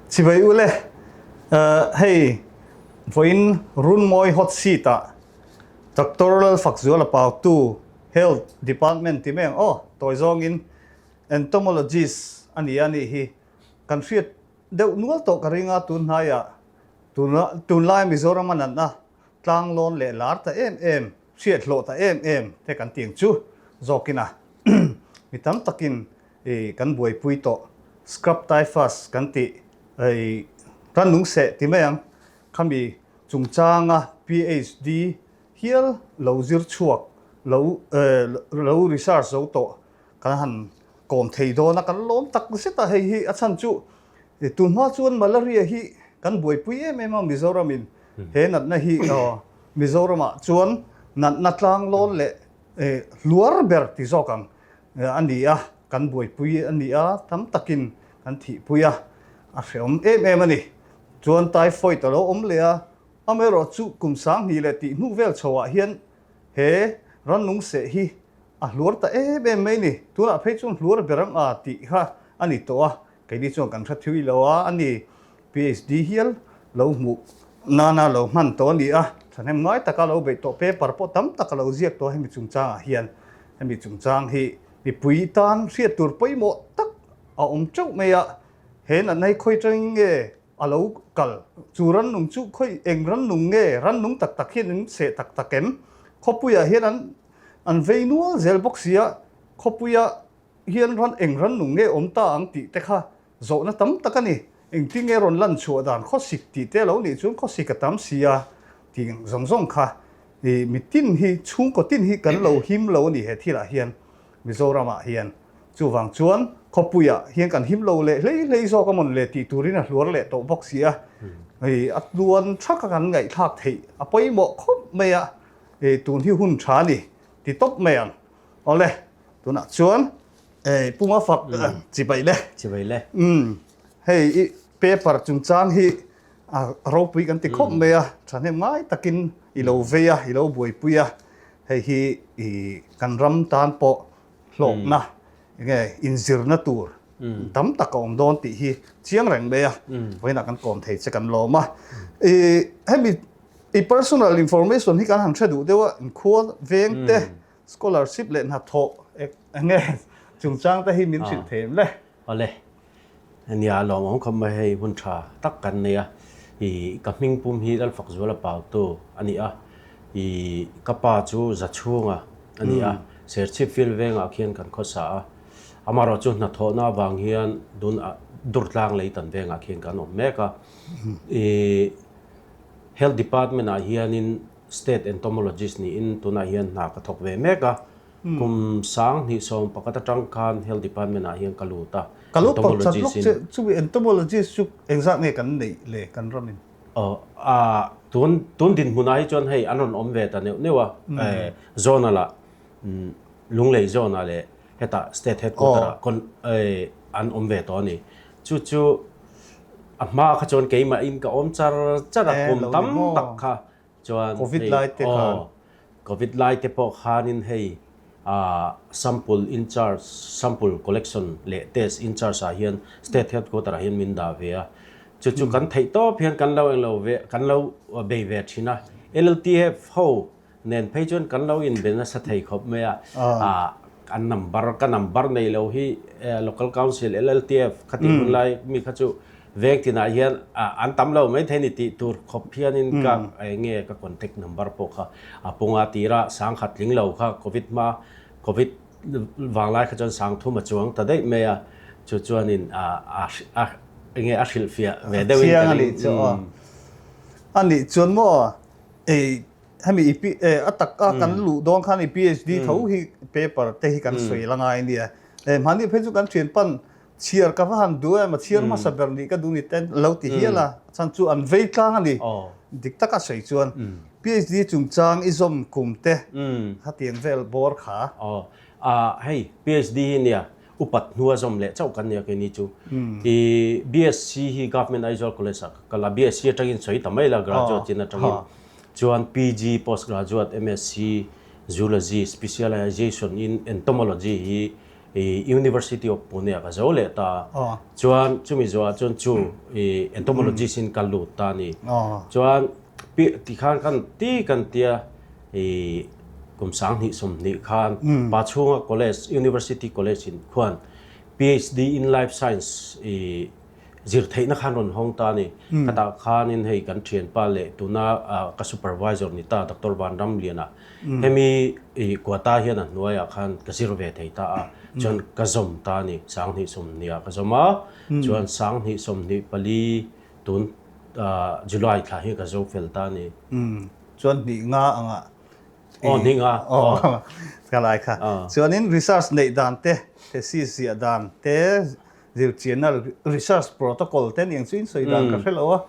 Chibai ule, hei vawiin Runmawi hot seat ah Doctor Lalfakzuala Pautu Health Department ti mai ang aw, tawi zawngin Entomologist a ni a nih hi kan hriat deuh nual tawh ka ring a, tun hnaiah tunlai Mizoram a natna tlanglawn leh lar ta em em, hriat hlawh ta em em te kan ti ang chu zawkin a mi tam takin kan buaipui tawh scrub typhus kan tih rannung seh ti mai ang khami chungchanga PhD hial lo zir chhuak lo lo research zo tawh kan han kawm thei dawn a kan lawm tak zet a hei hi a chhan chu tun hma chuan malaria hi kan buaipui em em a Mizoram in he natna hi Mizoram ah chuan natna tlanglawn leh hluar ber ti zawk ang a ni a kan buaipui a ni a tam takin kan thihpui a a hreawm em em a ni chuan typhoid a lo awm leh a amaherawh chu kum 2000 leh tih hnu vel chho ah hian he rannung seh hi A hluar ta em em mai ni. Tunah phei chuan hluar ber ang a tih kha a ni tawh a, keini chuan kan hre thui lo a, a ni. PhD hial lo hmuh nana lo hman tawh a ni a, thahnem ngai taka lo beih tawh paper pawh tam tak a lo ziak tawh a hemi chungchangah hian. Hemi chungchang hi mipui tan hriat tur pawimawh tak a awm teuh mai a, he natna hi khawi tangin nge a lo kal. Chu rannung chu khawi eng rannung nge rannung tak tak hian an seh tak tak em? Khawpuiah hian an an vei nual zel bawk si a, khawpuiah hian ran eng rannung nge awm ta ang tih te kha zawhna tam tak a ni. Engtin nge rawn lan chhuah dan khawsik tih te a lo nih chuan khawsik a tam si a tih zawng zawng kha i mitin hi chhungkaw tin hi kan lo him lo a ni he thilah hian. Mizoramah hian chuvang chuan khawpuiah hian kan him lo leh hlei hlei zawk a mawn le tih turin a hluar leh tawh bawk si a, hei a tluan thaka kan ngaihthlak theih a pawimawh khawp mai a, hei tun hi hun tha a ni ti tawp mai ang. Awle, tunah chuan hei Pu Mafak chibai le. Chibai le. Umm, hei i paper chungchang hi a ropui kan ti khawp mai a, thahnem ngai takin i lo vei a, i lo buaipui a. Hei hi i kan ram tan pawh hlawkna enge inzirna tur tam tak a awm dawn tih hi chiang reng mai a, vawiinah kan kawm thei che kan lawm a. I hemi i personal information hi kan han hre duh deuh a, inkhua veng te scholarship leh hnathawh enge chungchang te hi min hrilh thei em le? Awle. Nia, lawmawm khawp mai hei hun tha tak kan nei a, ih ka hming pum hi Lalfakzuala Pautu a ni a, ih ka pa chu Zachhunga a ni a, Serchhip field vengah khian kan khawsa a, amaherawh chu hnathawhna avang hian dun ah Durtlang lei tan vengah khian kan awm mek a, ih Health Department ah hianin State Entomologist niin tunah hian hna ka thawk ve mek a. Kum 2011 atang khan Health Department ah hian ka lut a, Ka lo pawh chat lawk che, chumi entomologist chu engzat nge kan neih le kan ramin? Aw, a tun tun dinhmunah hi chuan hei an rawn awm ve ta neuh neuh a, zonal ah Lunglei zone ah leh hetah State Headquarter ah con an awm ve tawh a ni. Chu chu a hma kha chuan keimahin ka awm char char a, kum tam tak kha Chuan Covid lai te khan. Aw, Covid lai te pawh khanin hei ah sample in charge, sample collection leh test in charge ah hian state headquarter ah hian min dah ve a. Chu chu kan theih tawp hian kan lo englo ve, kan lo bei ve thin a. LLTF ho nen phei chuan kan lo inbe nasa thei khawp mai a. Ah an number, ka number nei lo hi local council LLTF khatih hun lai mi kha chu Veng tinah hian an tam lo mai thei ni tih tur khawp hianin ka eng nge ka contact number pawh kha a pung a, tira 10,000 tling lo kha covid hma covid vanglai kha chuan 3000 a chuang ta daih mai a, chu chuanin a eng nge a hrilhfiah ve deuhin ka ring. A nih chuan maw ei hemi i a tak a kan luh dawn khan i PhD tho hi paper te hi kan sawi la ngai nia, hmahni phei chu kan thian pan Chhiar ka va han duh em, a chhiar hmasa ber nih ka duh ni ten lo ti hial a, chhan chu an vei tlang a ni. Dik taka sawi chuan PhD chungchang i zawm kum te khatiang vel bawr kha. Aw, a hei PhD hi nia upat hnua zawm leh chauh kan nia keini chu. I BSc hi Government Aizawl College ah ka kal a, BSc atangin sawi ta mai la graduate in atangin. Chuan PG, Post Graduate, MSc, Zoology, Specialization in Entomology hi. i University of Pune ah ka zo leh ta a. Chuan chumi zawhah chuan chu i entomologist in ka lut ta a ni. Chuan pi tikhan kan ti kan tia i kum 2020 khan Pachhunga College, University College in khuan PhD in Life Science i zir theihna khan rawn hawng ta a ni. Khatah khanin hei kan thianpa leh tuna ka supervisor ni ta Doctor Vanramliana hemi i quota hian a hnuaiah khan ka zir ve thei ta a, chuan ka zawm ta a ni. 2020 ah ka zawm a, chuan 2024 tun July thla hi ka zo fel ta a ni. Chuan hnih nga anga Aw hnih nga. Aw ka lai kha. Chuanin research neih dan te, thesis ziah dan te, Zirchianna research protocol te aniang chu in sawi dan ka hre lo a.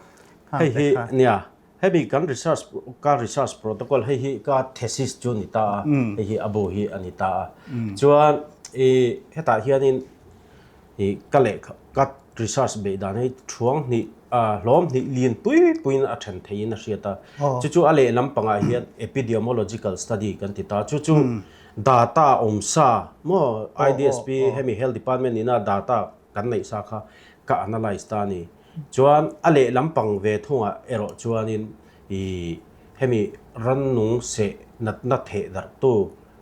Hei hi nia, hemi kan research ka research protocol hei hi ka thesis chu a ni ta a, hei hi a bu hi a ni ta a. Chuan i hetah hianin i ka lehkha ka research beih dan hi thuang hnih hlawm hnih lian pui puiin a then theiin a hriat a. Chu chu a lehlam pangah hian epidemiological study kan ti ta a, chu chu Data awm sa maw IDSP hemi Health Department ina data kan neih sa kha ka analyse ta a ni. Chuan a lehlam pang ve thungah erawh chuanin i hemi rannung seh natna theh darhtu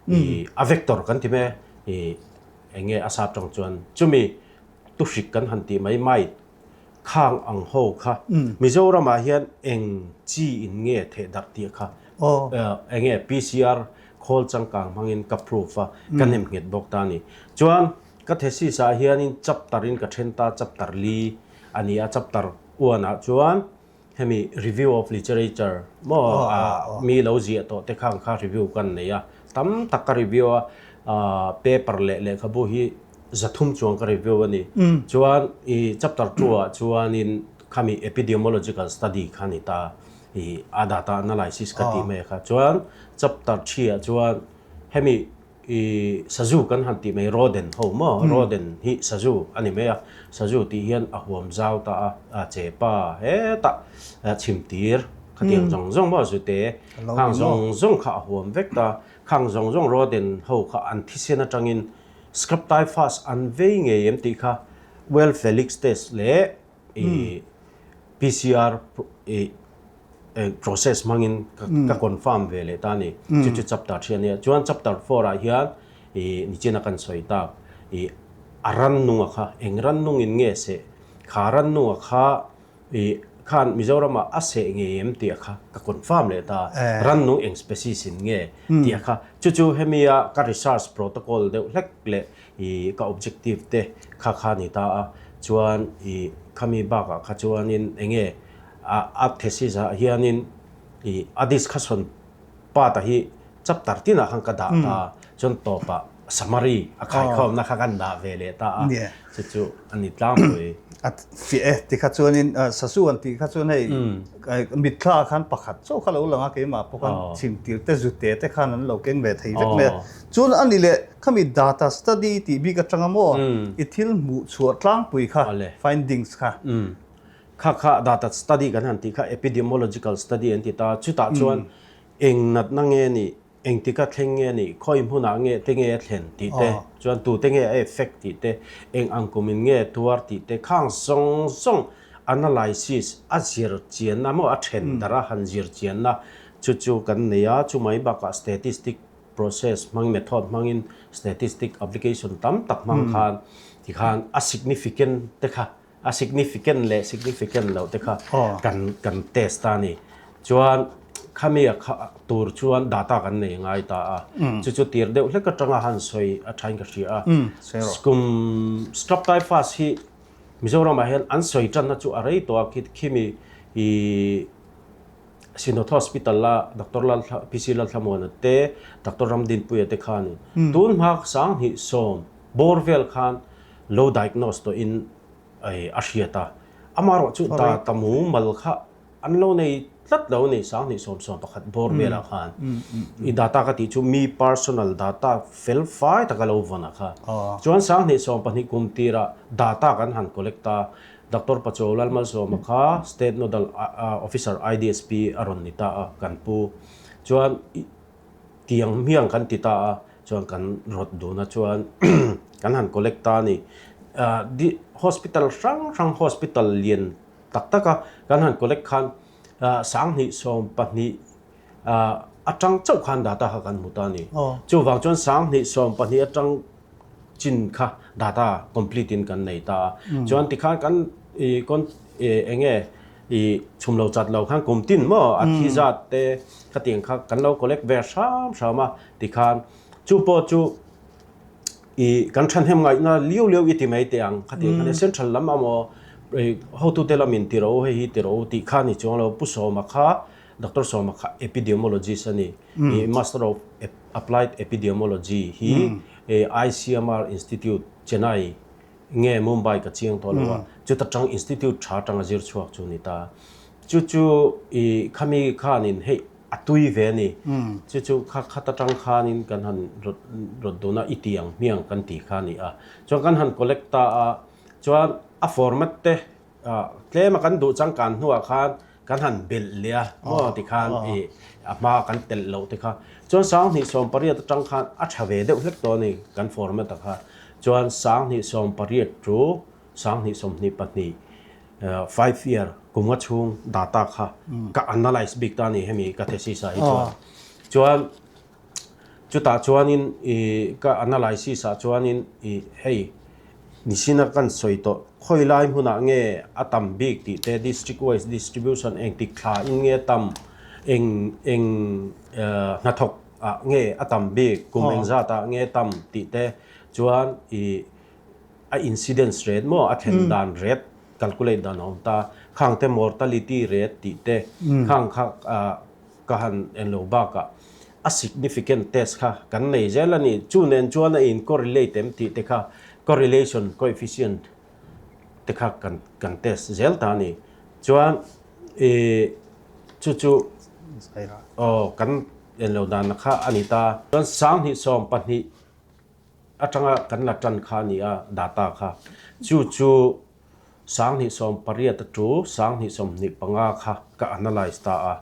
i a vector kan ti mai i eng nge a sap tang chuan chumi tuhrik kan han tih mai mite Khang ang ho kha Mizoram ah hian eng chi in nge theh darh tih kha eng nge PCR khawl changkang hmangin ka proof a ka nem nghet bawk ta a ni. Chuan ka thesis ah hianin chapter in ka then ta chapter li a ni a chapter one ah chuan hemi review of literature maw mi lo ziah tawh te khang kha review kan nei a tam tak ka review a paper leh lehkhabu hi 300 chuang ka review a ni. Chuan i chapter 2 ah chuanin khami epidemiological study kha ni ta i a data analysis ka tih mai kha. Chuan chapter 3 ah chuan hemi i sazu kan han tih mai rodent ho maw rodent hi sazu a ni mai a sazu tih hian a huam zau ta a a chepa hetah chhimtir khatiang zawng zawng maw zute khang zawng zawng kha a huam vek ta khang zawng zawng rodent ho kha an thisen atangin Scrub typhus an vei ngei em tih kha Well Felix test leh i PCR i process hmangin ka confirm ve leh ta a ni. Chu chu chapter 3 a nia. Chuan chapter 4 ah hian i nichina kan sawi tak i a rannunga kha eng rannungin nge seh kha rannunga kha I khan Mizoramah a seh ngei em tih a kha ka confirm leh ta. Rannung eng species in nge tih a kha. Chu chu hemi a ka research protocol deuh hlek leh i ka objective te kha kha ni ta a. Chuan i khami bakah kha chuanin enge a thesis ah hianin i a discussion part ah hi Chapter tinah khan ka dah ta a, chuan tawpah summary a khaikhawmna kha kan dah ve leh ta a, chu chu a ni tlangpui. A fiah e tikha chuanin Sasu an tih kha chuan hei mitthla khan pakhat chauh kha lo lang a, keimah pawh khan chhimtir te zute te khan an lo keng ve thei vek mai a. Chuan a ni leh khami data study tih bik atanga maw i thil hmuh chhuah tlangpui kha findings kha. Kha kha data study kan han tih kha epidemiological study an ti ta, chutah chuan Eng natna nge nih, engtika thleng nge nih, khawi hmunah nge te nge a thlen tih te, chuan tute nge a effect tih te, eng ang kumin nge tuar tih te khang zawng zawng analysis a zir chianna maw a then darh a han zir chianna chu chu kan nei a, chumai bakah statistic process hmang method hmangin statistic application tam tak hmang khan tikhan a significant te kha A significant leh significant loh te kha kan kan test ta a ni. Chuan khami a kha tur chuan data kan nei ngai ta a. Chu chu tir deuh hlek atanga han sawi a thain ka hria a. Kum scrub typhus hi Mizoramah hian an sawi tanna chu a rei tawh a khi khimi i Synod Hospital a Doctor Lalthla PC Lalthlamuana te Doctor Ramdinpuia te khanin tun hma 2010 bawr vel khan lo diagnose tawh in a hriat a, amaherawh chu data mumal kha an lo nei tlat lo a ni, 2011 bawr velah khan i data ka tih chu mi personal data fel fai taka lo vawn a kha. Chuan 2012 kum tirah data kan han collect a, Doctor Pachuau Lalmalsawma kha State Nodal Officer IDSP a rawn ni ta a, kan pu. Chuan tiang hmiang kan ti ta a, chuan kan rawt dun a chuan. kan han collect ta a ni. Hospital hrang hrang hospital lian tak tak a kan han collect khan 2012 atang chauh khan data kha kan hmu ta a ni. Chuvang chuan 2012 atang chin kha data complete in kan nei ta a. Chuan tikhan kan eng nge I chhum lo chat lo khan kum tin maw a thi zat te khatiang kha kan lo collect ve hram hram a tikhan chu pawh chu i kan thahnem ngaihna liu liu i ti mai teh ang khatiang khan central lam amaw hotute lamin ti ro hei hi ti ro tih kha ni chuang lo Pu Sawma kha Doctor Sawma kha epidemiologist a ni i Master of Applied Epidemiology hi ICMR Institute Chennai Nge Mumbai ka chiang tawh lo a, chuta tang institute tha tanga zir chhuak chu ni ta. Chu chu i khami khanin hei a tui ve a ni. Chu chu kha khata tang khanin kan han rawt rawt dun a, i ti ang hmiang kan ti kha a ni a. Chuan kan han collect ta a, chuan a format te tlema kan duh changkan hnuah khan kan han belh leh a maw tikhan i a hma kan telh loh te kha chuan 2018 atang khan a tha ve deuh hlek tawh a ni kan format a kha chuan 2018 chu 2022 5 year kumnga chhung data kha ka analyse bik ta a ni hemi ka thesis ah hi chuan chuan Chutah chuanin i ka analysis ah chuanin i hei nisina kan sawi tawh khawi lai hmunah nge a tam bik tih te district wise distribution engtik thla in nge tam eng eng hnathawk ah nge a tam bik kum engzat ah nge tam tih te chuan i a incidence rate maw a thlen dan rate calculate dan a awm ta khang te mortality rate tih te khang kha Ka han en lo bakah a significant test kha kan nei zel a ni. Chu nen chuan a in correlate em tih te kha correlation coefficient te kha kan kan test zel ta a ni. Chuan i chu chu aw kan en lo dan kha a ni ta. Chuan 2012 atanga kan la tan kha a ni a data kha. Chu chu 2018 a tu 2025 kha ka analyse ta a.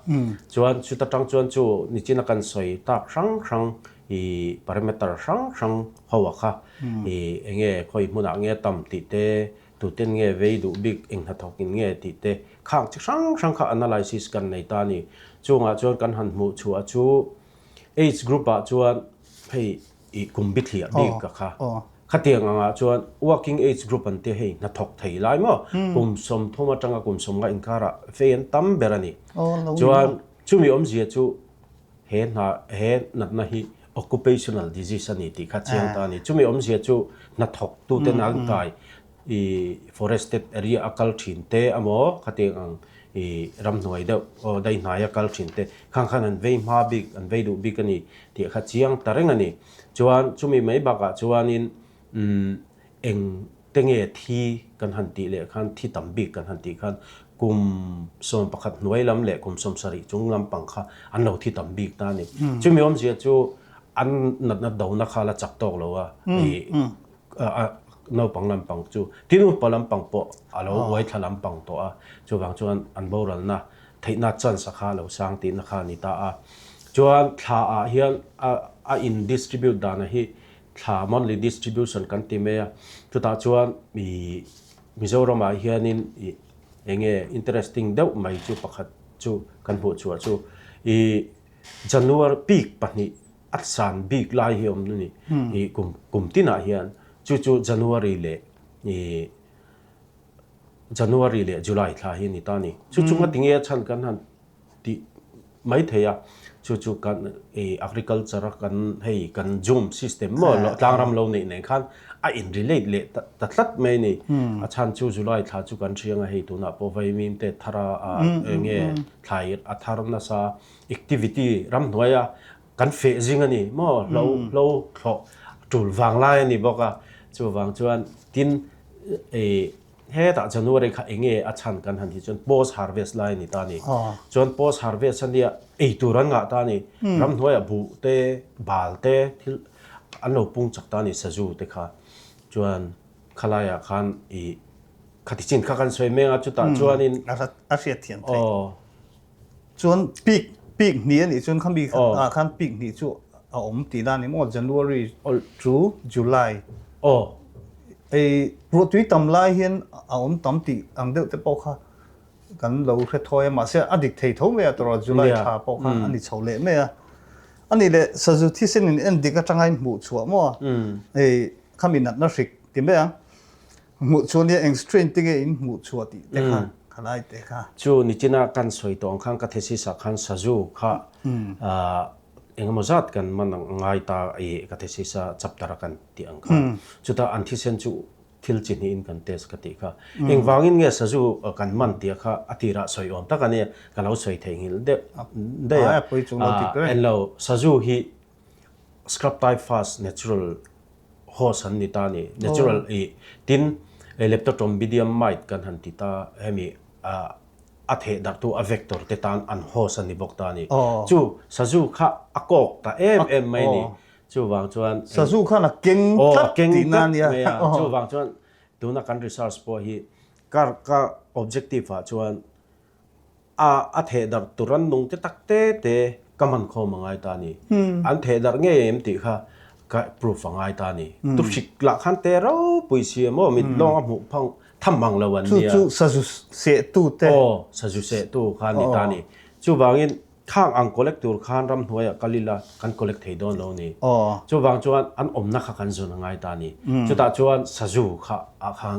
Chuan chuta tang chuan chu nichina kan sawi tak hrang hrang i parameter hrang hrang ho a kha i enge khawi hmunah nge tam tih te tuten nge vei duh bik eng hnathawk in nge tih te khang chi hrang hrang kha analysis kan nei ta a ni. Chungah chuan kan han hmuh chhuah chu age group ah chuan hei I kum bithliah bik ka kha. Khatiang angah chuan working age group an tia hei hnathawk thei lai maw kum 30 atanga kum 50 inkarah fei an tam ber a ni. Chuan chumi awmzia chu he hna he natna hi occupational disease a ni tih kha chiang ta a ni. Chumi awmzia chu hnathawk tuten an kai i forested area a kal thin te amaw khatiang ang i ramhnuai deuh aw daihnai a kal thin te khang khan an vei hma bik an vei duh bik a ni tih kha chiang ta reng a ni. Chuan chumi mai bakah chuanin umm eng te nge thi kan han tih leh khan thi tam bik kan han tih khan kum 11 hnuai lam leh kum 70 chung lampang kha an lo thi tam bik ta a ni. Chumi awmzia chu an natna dona kha la chak tawk lo a i naupang lampang chu tin upa lampang pawh a lo uai thla lampang tawh a, chuvang chuan an boralna theihna chance a kha a lo sang tihna kha a ni ta a. Chuan thla ah hian a a in distribute dana hi thla monthly distribution kan ti mai a, chutah chuan ih Mizoramah hianin ih eng nge interesting deuh mai chu pakhat chu kan hmuh chhuah chu ih January peak pahnih A san bik lai hi awm ni i kum kum tinah hian chu chu January leh i January leh July thla hi a ni ta a ni. Chu chu ngatinge a chhan kan han tih mai thei a, chu chu kan i agriculture a kan hei kan zoom system maw tlangram lo neih nen khan a in relate leh ta tlat mai a ni. A chhan chu July thla chu kan hriang a hei tunah pawh vaimim te thar a eng nge thlai a thar nasa activity ramhnuaia kan feh zing a ni maw hlo hlo thlawh tul vang lai a ni bawk a chuvang chuan tin ih hetah January kha eng nge a chhan kan han tih chuan post harvest lai a ni ta a ni chuan post harvest a nia ei tur an ngah ta a ni ramhnuaiah buh te bal te thil an lo pung chak ta a ni sazu te kha chuan khalaiah khan ih khati chin kha kan sawi mek a chutah chuanin a hriat thiam theih. Chuan peak peak hnih a nih chuan khami ah khan peak hnih chu a awm tih dan ni maw January to July. Aw. Ei ruahtui tam lai hian a awm tam tih ang deuh te pawh kha kan lo hre thawi a, mahse a dik thei tho mai a tawrh a, July thla pawh kha a ni chho leh mai a. A nih leh sazu thisen in en dik atanga in hmuh chhuah maw a? Ei khami natna hrik ti mai ang. Hmuh chhuah nia eng strain te nge in hmuh chhuah tih te kha kha lai te kha. Chu nichina kan sawi tawh ang khan ka thesis ah khan sazu kha engemaw zat kan man ang ngai ta i ka thesis a chapter a kan tih ang khan chutah an thisen chu thil chi hnihin kan test ka tih kha. Engvangin nge sazu kan man tih kha a tirah sawi awm tak a nia ka lo sawi theihnghilh deuh daih a. Enlo sazu hi scrub typhus natural host an ni ta a ni. Natural i tin Leptotrombidium mite kan han ti ta hemi a theh darhtu a vector te tan an host a ni bawk ta a ni. Chu sazu kha a kawk ta em em mai a ni. Chuvang chuan Sazu khan a keng tlat tihna a nia. Chuvang chuan tuna kan research pawh hi ka objective ah chuan A a theh darh tur an nung te tak te te ka man khawm a ngai ta a ni. An theh darh ngei em tih kha ka proof a ngai ta a ni. Tu hrik lah khan te ropui si em aw mit lawng a hmuh phang tham mang lo an nia. Chu chu sazu seh tu te. Aw sazu seh tu kha a ni ta a ni. Chuvangin khang ang collect tur khan ramhnuaiah kal ila kan collect thei dawn lo a ni. Chuvang chuan an awmna kha kan zawn a ngai ta a ni. Chutah chuan sazu kha ah khan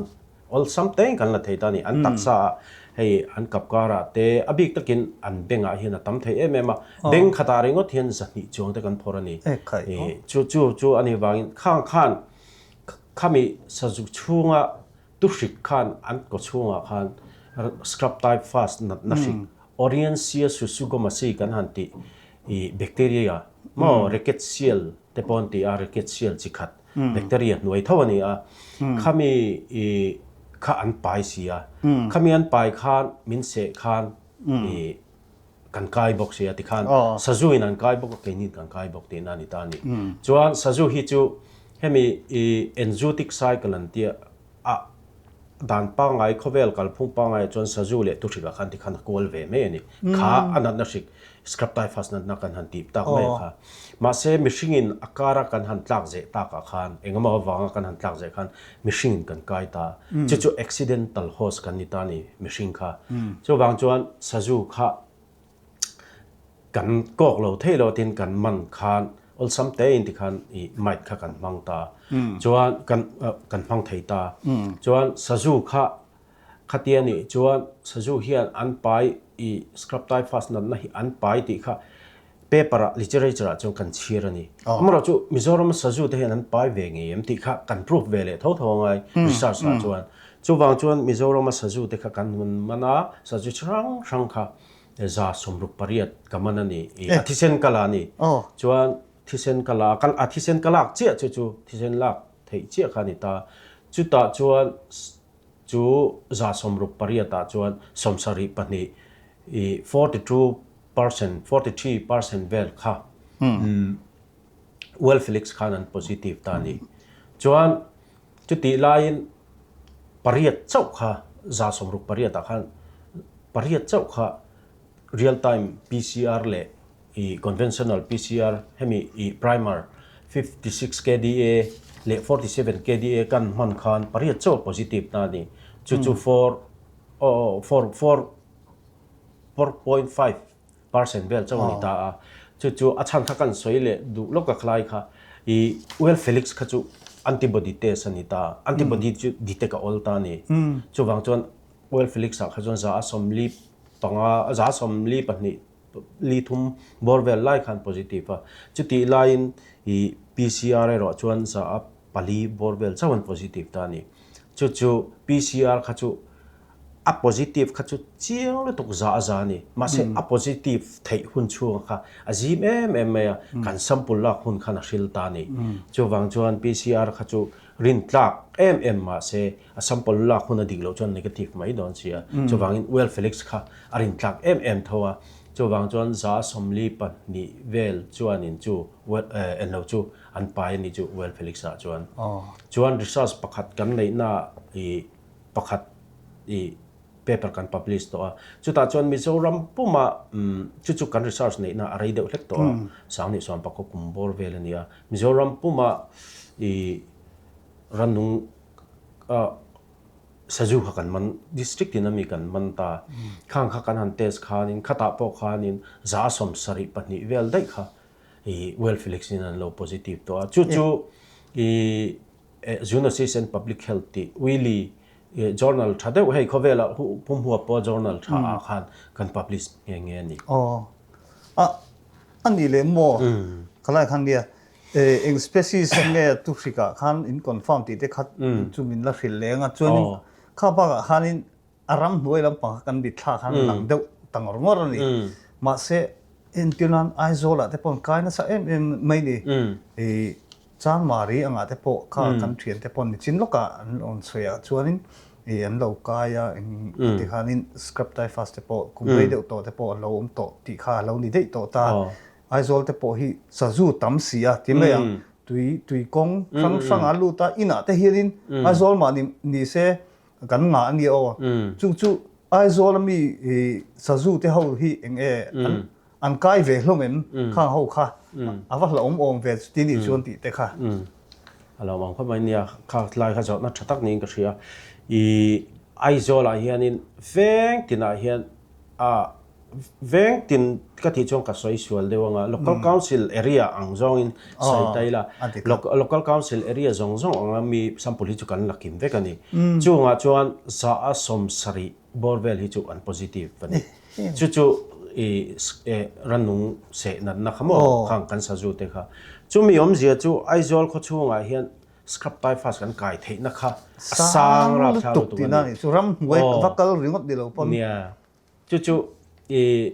Awlsam teng kan la thei ta a ni. An taksa ah hei an kap karah te a bik takin an bengah hian a tam thei em em a. Beng khatah ringawt hian zahnih chuang te kan phawrh a ni. Chu chu chu a nih vangin khang khan khami sazu chhunga tuhrik khan an kaw chhungah khan scrub typhus natna hrik Orientia susugomasi kan han tih i bacteria maw rickettsial te pawh an ti a, rickettsial chi khat bacteria hnuai tho a ni a, khami i kha an pai si a, khami an pai khan min seh khan i kan kai bawk si a tikhan sazu in an kai bawk a keini in kan kai bawk tihna a ni ta a ni. Chuan sazu hi chu hemi i enzootic cycle an tia A dan pangngai, khawvel kalphung pangngaiah chuan sazu leh tuhrikah khan tikhan a kual ve mai a ni. Kha a natna hrik, scrub typhus natna kan han tih tak mai a kha. Mahse, mihringin a kara kan han tlak zeh takah khan, engemaw avanga kan han tlak zeh khan mihringin kan kai ta. Chu chu accidental host kan ni ta a ni, mihring kha. Chuvang chuan sazu kha Kan kawk lo thei lo tin kan man khan awlsam tein tikhan i mic kha kan hmang ta. Chuan kan kan hmang thei ta. Chuan sazu kha khatia nih chuan sazu hian an pai i scrub typhus natna hi an pai tih kha paper ah literature ah chuan kan chhir a ni. Amaherawhchu Mizoram sazu te hian an pai ve ngei em tih kha kan proof ve leh tho tho angai research ah chuan. Chuvang chuan Mizoram a sazu te kha kan man a, sazu chi hrang hrang kha 168 ka man a ni i a thisen ka la a ni. Chuan thisen ka la a, a thisen ka lak chiah chu chu thisen lak theih chiah kha a ni ta. Chutah chuan chu 68 ah chuan 72 i 42%, 43% vel kha Well Felix khan an positive ta a ni. Chuan chutih laiin pariat chauh kha 68 ah khan pariat chauh kha real time PCR leh i conventional PCR hemi i primer 56 kDa leh 47 kDa kan hman khan pariat chauh a positive ta a ni. Chu chu four aw four four 4.5 percent vel chauh a ni ta a, chu chu a chhan kha kan sawi leh duh lawk a khlai kha i Well Felix kha chu antibody test a ni ta, antibody chu detect a awl ta a ni. Chuvang chuan Well Felix ah kha chuan 145, 142 li thum bawr vel lai khan positive a, chutih laiin i PCR erawh chuan 4% bawr vel chauh an positive ta a ni. Chu chu PCR kha chu A positive kha chu chiang lutuk za a za a ni. Mahse a positive theih hun chhunga kha a zim em em mai a, kan sample lak hun khan a hril ta a ni. Chuvang chuan PCR kha chu rintlak em em mahse a sample lak hun a dik loh chuan negative mai dawn si a. Chuvangin Well Felix kha a rintlak em em tho a. Chuvang chuan 42 vel chuanin chu well enlo chu an pai a ni chu Well Felix ah chuan. Chuan research pakhat kan neihna i pakhat i paper kan publish tawh a, chutah chuan Mizoram puma chu chu kan research neihna a rei deuh hlek tawh a, Sangni Suampakhaw kum bawr vel a ni a, Mizoram puma i Rannung sazu kha kan man, district tin ami kan man ta. Khang kha kan han test khanin khatah pawh khanin 172 vel daih kha i Well Felix in an lo positive tawh a. Chu chu i Zoonosis and Public Health tih Willy journal tha deuh hei khawvela pumhua pawh journal tha ah khan kan publish nghe nghe a ni. Aw a a nih leh maw khalai khan nia eng species nge tuhrikah khan in confirm tih te kha chu min la hrilh leng a chuanin kha bakah khanin a ram hnuai lampang kha kan bit thlak khan lang deuh ta ngawr ngawr a ni. Mahse entir nan Aizawlah te pawh an kai nasa em em mai ni. I Changmari angah te pawh kha kan thian te pawh nichin lawkah an rawn sawi ah chuanin i an lo kai a eng tikhanin scrub typhus te pawh kum rei deuh tawh te pawh an lo awm tawh tih kha a lo ni daih tawh ta. Aizawl te pawh hi sazu tam si a ti mai ang. Tui tui kawng hrang hrang a lut a inah te hianin Aizawl mahni ni se Kan ngah a nia aw. Chu chu Aizawl ami sazu te ho hi eng nge an kai ve hlawm em khang ho kha a va hlauhawm awm ve chuti nih chuan tih te kha. A lo awm khawp mai nia kha lai kha zawhna tha tak niin ka hria. I Aizawl ah hianin veng tinah hian a Veng tin ka tih chuan ka sawi sual deuh anga Local Council area ang zawngin sawi ta ila Local Council area zawng zawng anga mi sample hi chu kan la kim vek a ni. Chungah chuan 170 bawr vel hi chu an positive a ni. Chu chu i rannung seh natna kha maw khang kan sazu te kha. Chumi awmzia chu Aizawl khawchhungah hian Scrub typhus kan kai theihna kha a sang rapthlak lutuk a ni. Chu ramhnuai va kal ringawt ni lo pawn. Nia. Chu chu i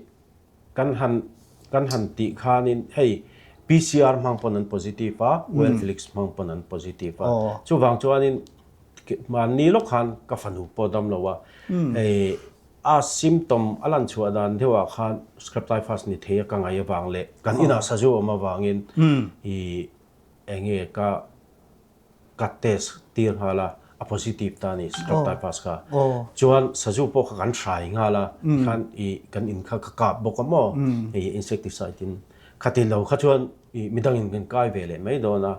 kan han kan han tih khanin hei PCR hmang pawn an positive a, Wellflix hmang pawn an positive a. Chuvang chuanin mahni lawk khan ka fanu pawh dam lo a, hei a symptom a lan chhuah dan deuhah khan scrub typhus ni thei a ka ngaih avang leh kan inah sazu awm avangin i enge ka Ka test tir nghal a, a positive ta a ni scrub typhus kha. Chuan sazu pawh kha kan hrai nghal a, tikhan i kan in kha ka kap bawk a maw, i insecticide in. Khati lo kha chuan i midangin kan kai ve leh mai dawn a,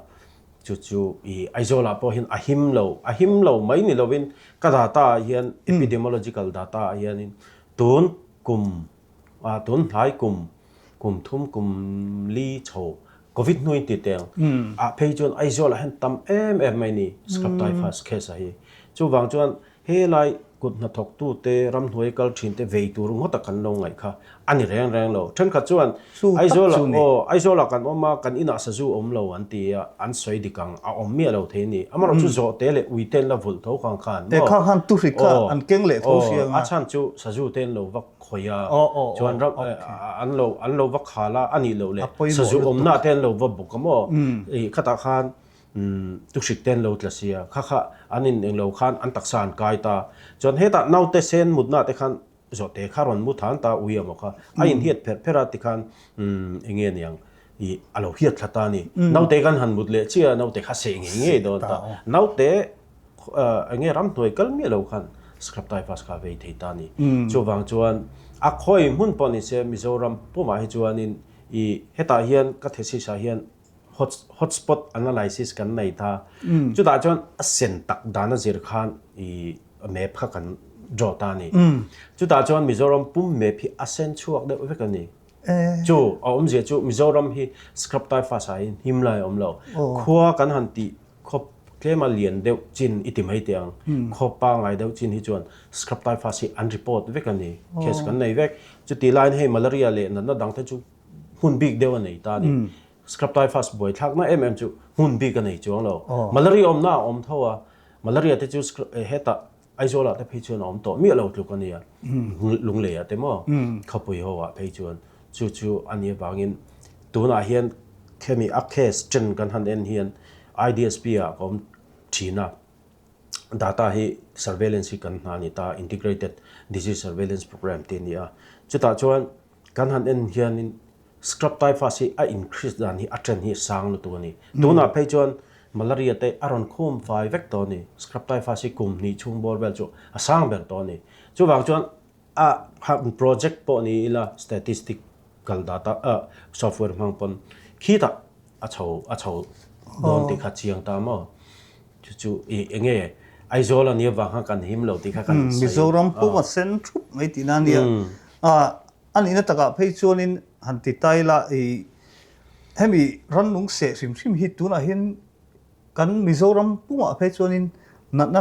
chu chu i Aizawl ah pawh hian a him lo, a him lo mai ni lovin ka data ah hian epidemiological data ah hianin tun kum A tun hnai kum, kum thum kum li chho Covid hnuin ti teng ah phei chuan Aizawl ah hian tam em em mai ni scrub typhus case a hi. Chuvang chuan helai kut hnathawk tu te ramhnuai kal thin te vei tur ngawt a kan lo ngaih kha a ni reng reng lo. Thenkhat chuan Aizawl ah aw Aizawl ah kan awm a kan inah sazu awm lo an ti a an sawi dik ang a awm miah lo thei a ni. Amaherawh chu zawh te leh ui te an la vulh tho khang khan maw. Te kha khan tuhrik kha an keng leh tho si ang a. A chhan chu sazu te an lo vak Khawi a, chuan ram an lo an lo va khal a, a nih loh leh sazu awmna te an lo va bawk a maw? I khatah khan tuhrik te an lo tla si a, kha kha an in englo khan an taksa an kai ta. Chuan hetah naute sen mutna te khan zawhte kha rawn mu than ta ui a maw kha, a inhiat pherh pherh a tikhan enge niang i a lo hiat thla ta a ni. Naute khan han mut leh chiah a, naute kha seh ngei ngei dawn ta. Naute Enge ramhnuai kal miah lo khan scrub typhus kha vei thei ta a ni. Chuvang chuan a khawi hmun pawh ni se Mizoram pumah hi chuanin i hetah hian ka thesis ah hian hot hotspot analysis kan nei ta. Chutah chuan a sen tak dan a zir khan i map kha kan draw ta a ni. Chutah chuan Mizoram pum map hi a sen chhuak deuh vek a ni. Chu a awmzia chu Mizoram hi scrub typhus ah hian him lai a awm lo. Khua kan han tih Khawp tlema lian deuh chin i ti mai teh ang. Khawp pangngai deuh chin hi chuan scrub typhus hi an report vek a ni. Case kan nei vek. Chutih laiin hei malaria leh natna dang te chu hmun bik deuh a nei ta a ni. Scrub typhus buaithlakna em em chu hmun bik a nei chuang lo. Malaria awmna a awm tho a, malaria te chu hetah Aizawl ah te phei chuan a awm tawh miah lo tluk a nia. Lunglei ah te maw khawpui ho ah phei chuan chu chu a nih avangin tunah hian khemi a case chen kan han en hian IDSP ah ka awm thin a, data hi surveillance hi kan hna a ni ta, Integrated Disease Surveillance Programme tih a ni a. Chutah chuan kan han en hianin Scrub typhus hi a increase dan hi a trend hi a sang lutuk a ni. Tunah phei chuan malaria te a rawn khum fai vek tawh a ni. Scrub typhus hi kum hnih chhung bawr vel chu a sang ber tawh a ni. Chuvang chuan a project pawh ni ila statistical data software hmang pawn khitah a chho a chho dawn tih kha chiang ta maw. Chu chu i enge Aizawl a nih avang khan kan him lo tih kha kan sawi. Mizoram pum a sen thup mai tihna a nia. A nihna takah phei chuanin han ti ta ila i hemi rannung seh hrim hrim hi tunah hian kan Mizoram pumah phei chuanin natna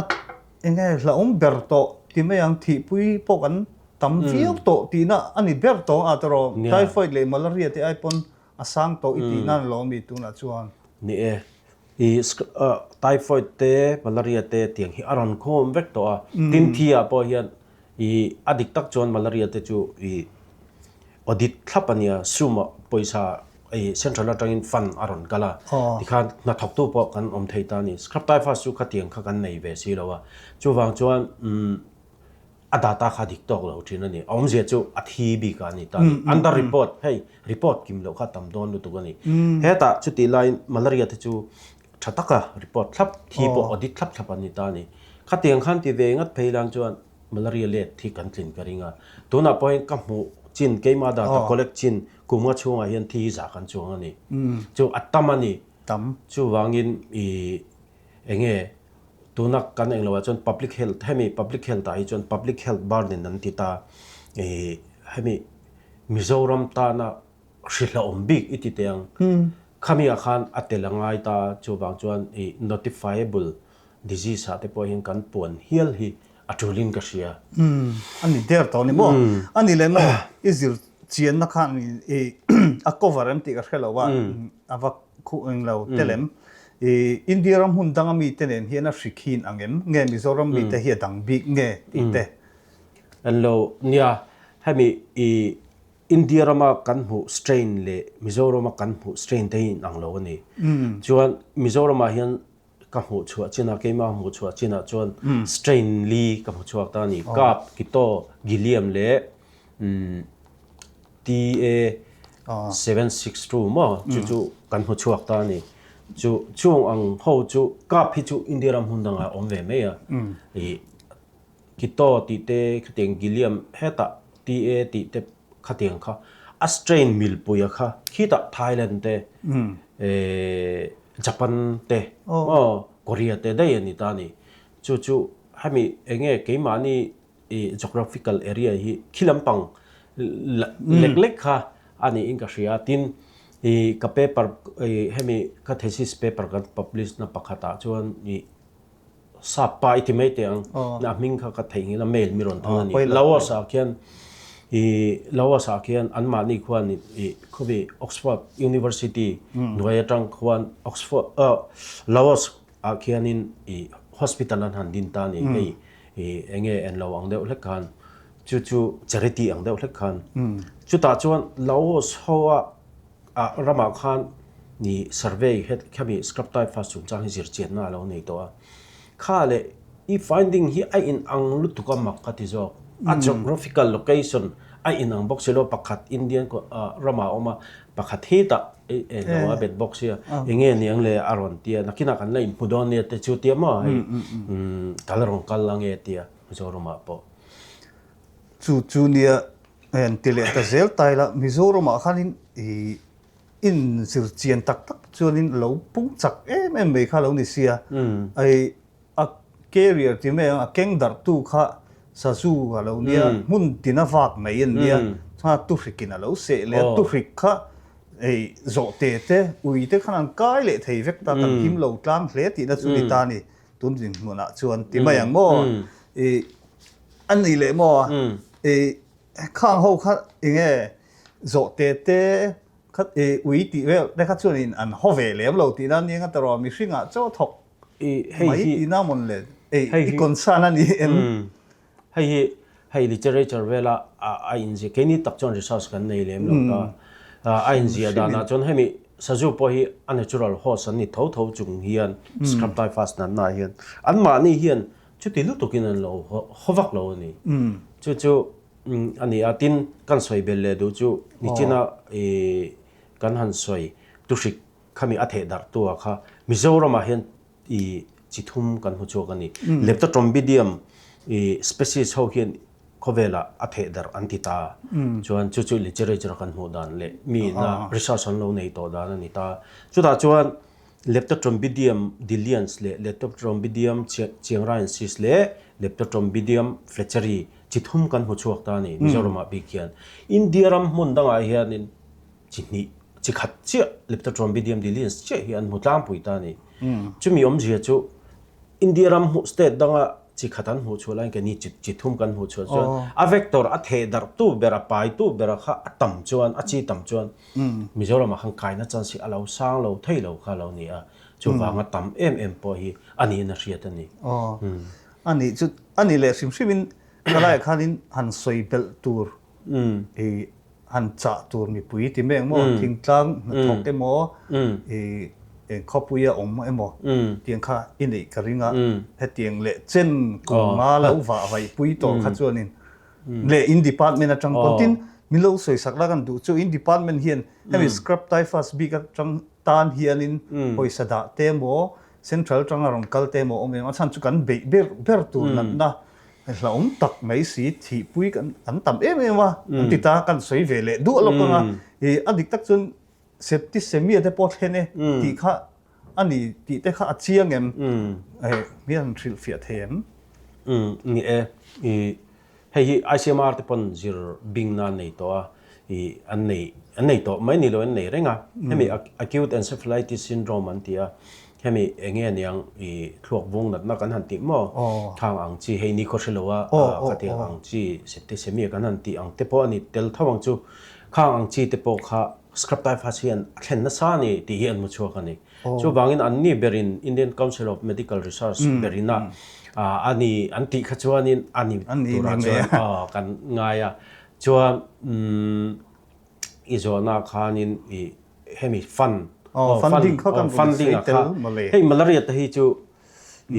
enge hlauhawm ber tawh ti mai ang thihpui pawh kan tam viau tawh tihna a ni ber tawh ang a tawrh typhoid leh malaria te ai pawn a sang tawh i tihna a ni lo ami tunah chuan. Ni e, i typhoid te malaria te tiang hi a rawn khawm vek tawh a, tin thi ah pawh hian i a dik tak chuan malaria te chu i audit thlap a nia, sum ah pawisa i central atangin fund a rawn kal a, tikhan hnathawktu pawh kan awm thei ta a ni. Scrub typhus chu khatiang kha kan nei ve si lo a, chuvang chuan umm a data kha dik tawk lo thin a ni. A awmzia chu a thi bik a ni ta a ni. Under report, hei report kim loh kha tam dawn lutuk a ni. Hetah chutih laiin malaria te chu tha taka report thlap, thi pawh audit thlap thlap a ni ta a ni. Khatiang khan ti ve ngat phei lang chuan malaria let hi kan tlin ka ring a. Tunah pawh hian ka hmuh chin, keima data collect chin kum nga chhungah hian thi hi zah kan chuang a ni. Chu a tam a ni. Chuvangin i Enge tuna kan eng loah chuan public health hemi public health ah hi chuan public health burden an ti ta ih hemi Mizoram tana hrihlawm bik i ti teh ang khami ah khan a tel a ngai ta chuvang chuan ih notifiable disease ah te pawh hian kan puan hial hi a tulin ka hria. A ni der tawh a ni maw? A ni leh maw i zir chianna khan ih a cover em tih ka hre lo a a va Khuh eng lo te lem. I India ram hmun danga mite nen hian a hri khin ang em? Nge Mizoram mite hi a dang bik nge tih te? En lo nia, hemi i India rama kan hmuh strain leh Mizorama kan hmuh strain te hi inang lo a ni. Chuan Mizoramah hian ka hmuh chhuah chinah keimah hmuh chhuah chinah chuan strain li ka hmu chhuak ta a ni. Kap, Kito, Gilliam leh TA 762 maw chu chu kan hmu chhuak ta a ni. Chu chung ang ho chu kap hi chu India ram hmun dangah a awm ve mai a. Ih Kito tih te khatiang Gilliam hetah TA tih te khatiang kha a strain milpuia kha khitah Thailand te eh Japan te maw Korea te daih a ni ta a ni. Chu chu hemi enge keimahni i geographical area hi khi lampang lek lek kha a niin ka hria tin i ka paper i hemi ka thesis paper kan publish na pakhatah chuan i sap pa i ti mai teh ang a hming kha ka theihnghilh a mail mi rawn thawn a ni Laos ah khian i Laos ah khian anmahni khuan i khawvi Oxford University hnuai atang khuan Oxford Laos ah khianin i hospital an han din ta a ni hei i enge en lo ang deuh hlek khan chu chu charity ang deuh hlek khan chutah chuan Laos ho a ah ramah khan i survey het khami scrub typhus chungchang hi zirchianna a lo nei tawh a kha leh i finding hi a in ang lutuk a mak ka ti zawk a geographical location a in ang bawk si lo pakhat Indian ramah a awm a Pakhat hetah eng lo a bet bawk sia, enge niang le a rawn tia, nakinah kan la inhmu dawn nia te chu tia maw hei kal rawn kal ange tia Mizoramah pawh. Chu chu nia en ti leh ta zel ta ila Mizoramah khanin i inzir chian tak tak chuanin lo pung chak em em mai kha lo ni sia, ai A carrier ti mai ang, a keng darhtu kha sazu a lo nia, hmun tina vak mai an nia, chuan tuhrikin a lo seh leh a, tuhrik kha ei zawhte te, ui te khan an kai leh thei vek ta, kan him lo tlang hle tihna chu ni ta a ni, tun dinhmunah chuan ti mai ang maw, i a ni leh maw, i khang ho kha enge zawhte te kha ui tih vel te kha chuanin an haw ve lem lo tihna a nia, tawrh mihringah chaw thawk Hei hi ina mawn le ei i concern a ni em? Hei hi hei literature vela a inziah keini tak chuan research kan nei lem lo ta a inziah danah chuan hemi sazu pawh hi a natural host an ni tho tho chung hian scrub typhus natna ah hian anmahni hian chuti lutukin an lo haw vak lo a ni. Chu chu a ni a tin kan sawi belh leh duh chu nichina kan han sawi tuhrik Khami a theh darh tu ah kha Mizoram ah hian i chi thum kan hmu chhuak a ni. Leptotrombidium i species ho hian khawvel ah a theh darh an ti ta. Chuan chu chu literature kan hmuh dan leh mi ina research an lo nei tawh dan a ni ta. Chutah chuan. Leptotrombidium delians leh Leptotrombidium chiangraiensis leh Leptotrombidium fletcheri chi thum kan hmu chhuak ta a ni Mizoramah bik hian. India ram hmun dangah hianin chi hnih, chi khat chiah Leptotrombidium delians chiah hi an hmu tlangpui ta a ni. Chumi awmzia chu India ram hmuh state danga chi khat an hmuh chhuah laiin keini chi chi thum kan hmuh chhuah chuan a vector a theh darh tu ber a pai tu bera kha a tam chuan a chi tam chuan Mizoramah khan kaina chance hi a lo sang lo thei lo kha a lo ni a, chuvanga tam em em pawh hi a niin a hriat a ni. Aw, a nih chu a nih leh hrim hrimin ka laiah khanin han sawi belh tur i han chah tur mipui ti mek maw thingtlang hnathawk emaw i khawpuia awm emaw tiang kha i neih ka ring a, hetiang leh chen kum nga lo vah vaihpui tawh kha chuanin leh in department atang pawn tin min lo sawi sak la kan duh chu in department hian hemi scrub typhus bik atang tan hianin pawisa dah te emaw central atanga rawn kal te emaw awm em a chhan chu kan beih ber ber tur natna hlauhawm tak mai si thihpui kan an tam em em a an ti ta kan sawi ve leh duah lawk anga i a dik tak chuan septicemia te pawh thlen e tih kha a ni tih te kha a chiang em mi an hrilhfiah thei em? Ni e, i hei hi ICMR te pawn zir bing nan nei tawh a, i an nei an nei tawh mai ni lo an nei reng a, hemi acute encephalitis syndrome an ti a, hemi eng nge niang i thluak vung natna kan han tih maw khang ang chi hei ni khaw hre lo a khatiang ang chi septicemia kan han tih ang te pawh a ni tel tho ang chu, khang ang chi te pawh kha Scrub typhus hian a thlen nasa a ni tih hi an hmu chhuak a ni. Chuvangin anni berin Indian Council of Medical Research berin a a ni an tih kha chuanin a ni turah chuan kan ngai a. Chuan i zawhna khanin i hemi fund funding kha kan funding a kha hei malaria te hi chu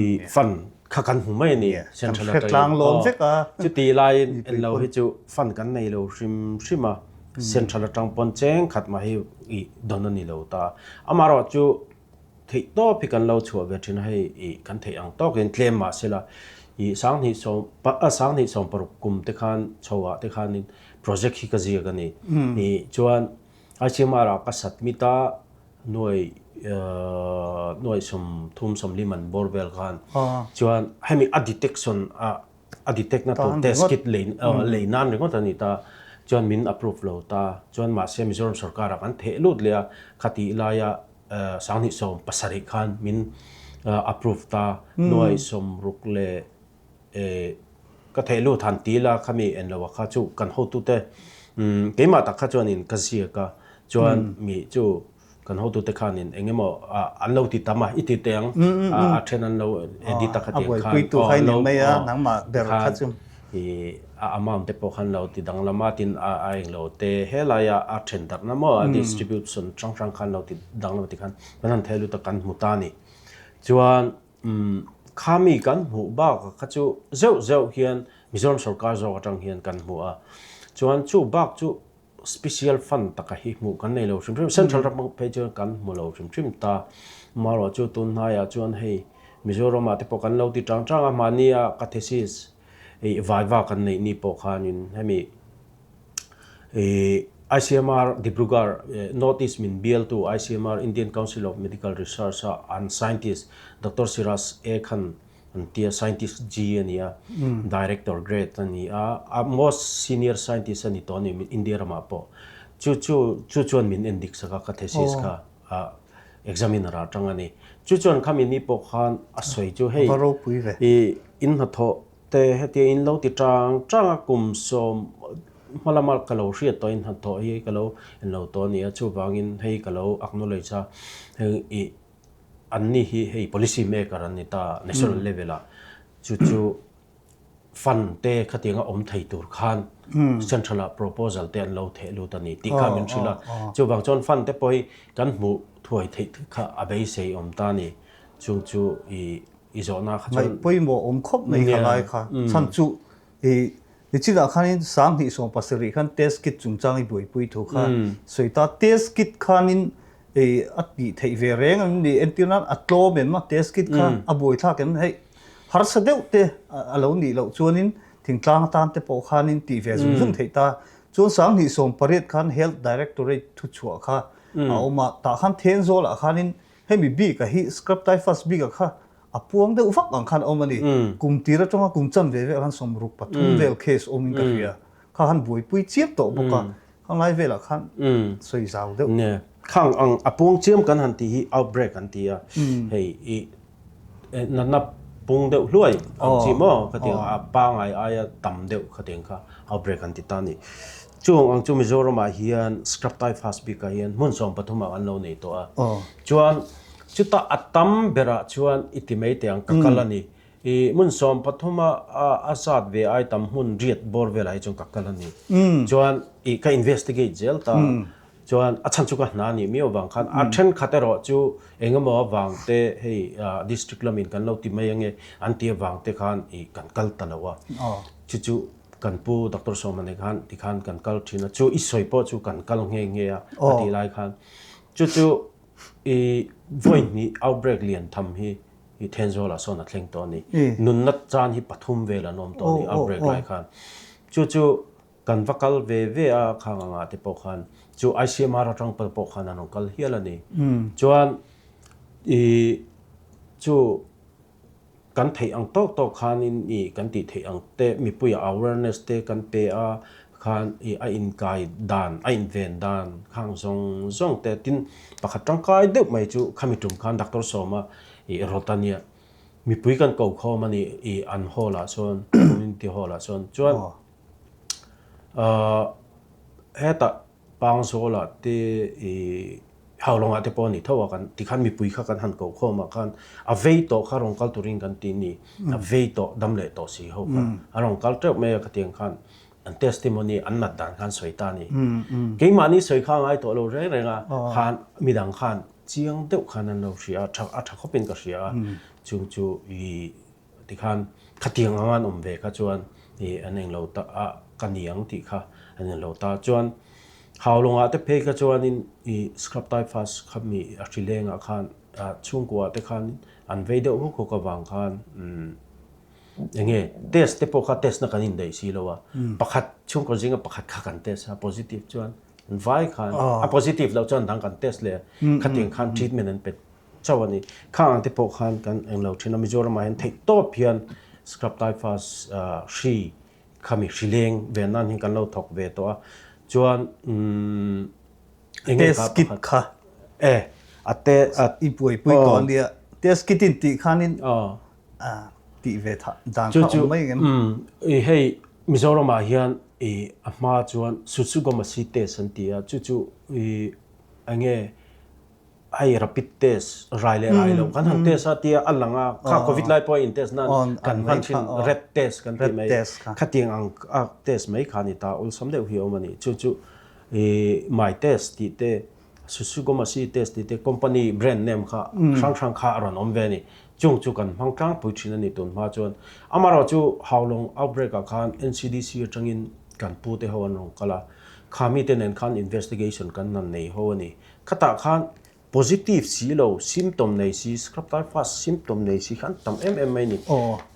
i fund kha kan hmu mai a ni central atangin tlang lawn vek a chuti laiin en lo hi chu fund kan nei lo hrim hrim a central atang pawn cheng khat mah hi i dawn a ni lo ta amaherawh chu theih tawp hi kan lo chhuah ve thin a hei i kan theih ang tawkin tlem mah sela i sanghnih sawm sanghnih sawm paruk kum te khan chho ah te khanin project hi ka ziak a ni i chuan ICMR ah ka submit a Nuai nuai 30 40 an bawr vel khan chuan hemi a detection a a detect na tur test kit lei lei nan ringawt a ni ta chuan min approve lo ta chuan mahse Mizoram sorkar ah kan theh lut leh a khatih laia 2017 khan min approve ta nuai 60 leh Ka theih lut han ti la khami en lo a kha chu kan hotute keimah tak kha chuanin ka ziak a chuan mi chu kan hotute khanin eng emaw an lo ti tam a i ti teh ang a then an lo edit a khatiang khan a buaipuitu kha i ni mai a nangmah ber kha chu i a amount te pawh khan lo ti danglam a tin a eng lo te helaia a then darhna maw a distribution hrang hrang khan lo ti danglam ti khan kan han thei lut a kan hmu ta a ni chuan Umm, khami kan hmuh bakah kha chu zeuh zeuh hian Mizoram sorkar zawk atang hian kan hmu a, chuan chu bak chu special fund taka hi hmuh kan nei lo hrim hrim, central ram phei chuan kan hmu lo hrim hrim ta. Marawh chu tun hnaiah chuan hei Mizoramah te pawh kan lo ti chang chang a, mahnia ka thesis ih vaiva kan neih ni pawh khanin hemi Ih ICMR Dibrugarh North East min bialtu ICMR Indian Council of Medical Research a an scientist Doctor Siraj A Khan an tia scientist G a ni a director grade a ni a a most senior scientist a ni tawh a ni India ramah pawh chu chu chu chuan min en dik sak a ka thesis kha a examiner ah atang a ni chu chuan khami ni pawh khan a sawi chu hei ih in hnathawh Te hetia in lo ti chang chang a, kum 10 hma lama ka lo hriat tawh in hnathawh hi ka lo en lo tawh a ni a, chuvangin hei ka lo acknowledge a, heng i an ni hi hei policy maker an ni ta national level ah chu chu fund te khatianga awm thei tur khan central ah proposal te an lo theh lut a ni tih kha min hrilh a, chuvang chuan fund te pawh hi kan hmuh thuai theih kha a beisei awm ta a ni, chung chu i I zawhna kha chuan. Ngaih pawimawh awm khawp mai kha lai kha. Chhan chu i nichinah khanin 2017 khan test kit chungchang i buaipui thu kha sawi ta. Test kit khanin i a tih theih ve reng ang ni entir nan a tlawm em a test kit kha a buaithlak em hei harsa deuh te a lo nih loh chuanin thingtlang atan te pawh khanin tih ve zung zung theih ta. Chuan 2018 khan Health Directorate thuchhuah kha a awm a, tah khan Thenzawl ah khanin. Hemi bik a hi scrub typhus bik a kha a puang deuh vak ang khan a awm a ni. Kum tir atanga kum chan ve ve ah khan 63 vel case awmin ka hria. Kha khan buaipui chiam tawh bawk a, kha ngai velah khan sawi zau deuh. Nia, khang ang a puang chiam kan han tih hi outbreak an ti a, hei i natna pung deuh hluai ang chi maw khatiang a pangai aia tam deuh khatiang kha outbreak an ti ta a ni. Chung ang chu Mizoramah hian scrub typhus bikah hian hmun 13 ah an lo nei tawh a. Chuan chuta a tam berah chuan i ti mai teh ang ka kal a ni. I hmun 13 a a zat ve ai tam hmun riat bawr velah hi chuan ka kal a ni. Chuan i ka investigate zel ta. Chuan a chhan chu ka hna nih miau vang khan a thenkhat erawh chu eng emaw avang te hei district lamin kan lo ti mai ange an ti avang te khan i kan kal ta lo a. Chu chu Kan pu Doctor Sawma nen khan tikhan kan kal thin a, chu i sawi pawh chu kan kal nghe nghe a a tih lai khan chu chu i vawi hnih outbreak lian tham hi i Thenzawl ah sawn a thleng tawh a ni. Nunna chan hi pathum vel an awm tawh a ni outbreak lai khan. Chu chu kan va kal ve ve a khang angah te pawh khan chu ICMR atang pawh khan an rawn kal hial a ni. Chuan i chu Kan theih ang tawk tawk khanin i kan tih theih ang te mipuia awareness te kan pe a khan i a inkai dan a inven dan khang zawng zawng te tin pakhat tangkai deuh mai chu khami tum khan doctor Sawma i rawt a nia mipui kan ko khawm a ni i an hall ah chuan community hall ah chuan chuan ahh hetah Pangzawlah te i Haulawngah te pawh a ni tho a, kan tikhan mipui kha kan han koh khawm ah khan a vei tawh kha rawn kal turin kan ti ni, a vei tawh dam leh tawh si ho kha a rawn kal teuh mai a khatiang khan an testimony an nat dan khan sawi ta a ni. Keimahni sawi kha a ngai tawh lo reng reng a, khan midang khan chiang deuh khan an lo hria a, a tha khawpin ka hria a, chung chu i Tikhan khatiang anga an awm ve kha chuan ih an englo ta a ka ni ang tih kha an englo ta. Chuan Haulawngah te phei kha chuanin ih scrub typhus kha mi a hri lengah khan ah chhungkuaah te khan an vei deuh huk huk avang khan umm enge test te pawh kha test na kan indaih si lo a, pakhat chhungkaw zinga pakhat kha kan test a positive chuan an vai khan a positive loh chuan dang kan test leh a khatiang khan treatment an pe chauh a ni. Khang ang te pawh khan kan eng lo thin a, Mizoramah hian theih tawp hian scrub typhus hri khami hri leng ve nan hian kan lo thawk ve tawh a, chuan umm eng nge Test kit kha e a te a i buaipui tawh a nia, test kit in tih khanin tih ve tha dan kha awm mai ngem. Umm hei Mizoramah hian i a hma chuan Sutsugomasi test an ti a, chu chu i eng nge Hei rapid test rai leh rai lo kan han test a tia a lang a kha covid lai pawh a in test nan kan hman thin red test kan tih mai khatiang ang a test mai kha a ni ta awlsam deuh hi a awm a ni chu chu ih mai test tih te susugomasi test tih te company brand name kha hrang hrang kha a rawn awm ve a ni chung chu kan hmang tlangpui thin a ni tun hma chuan amaherawhchu Haulawng outbreak ah khan NCDC atangin kan pu te ho an rawn kal a kha mite nen khan investigation kan han nei ho a ni. Khatah khan positive si lo, symptom nei si, scrub typhus symptom nei si kha an tam em em mai a ni.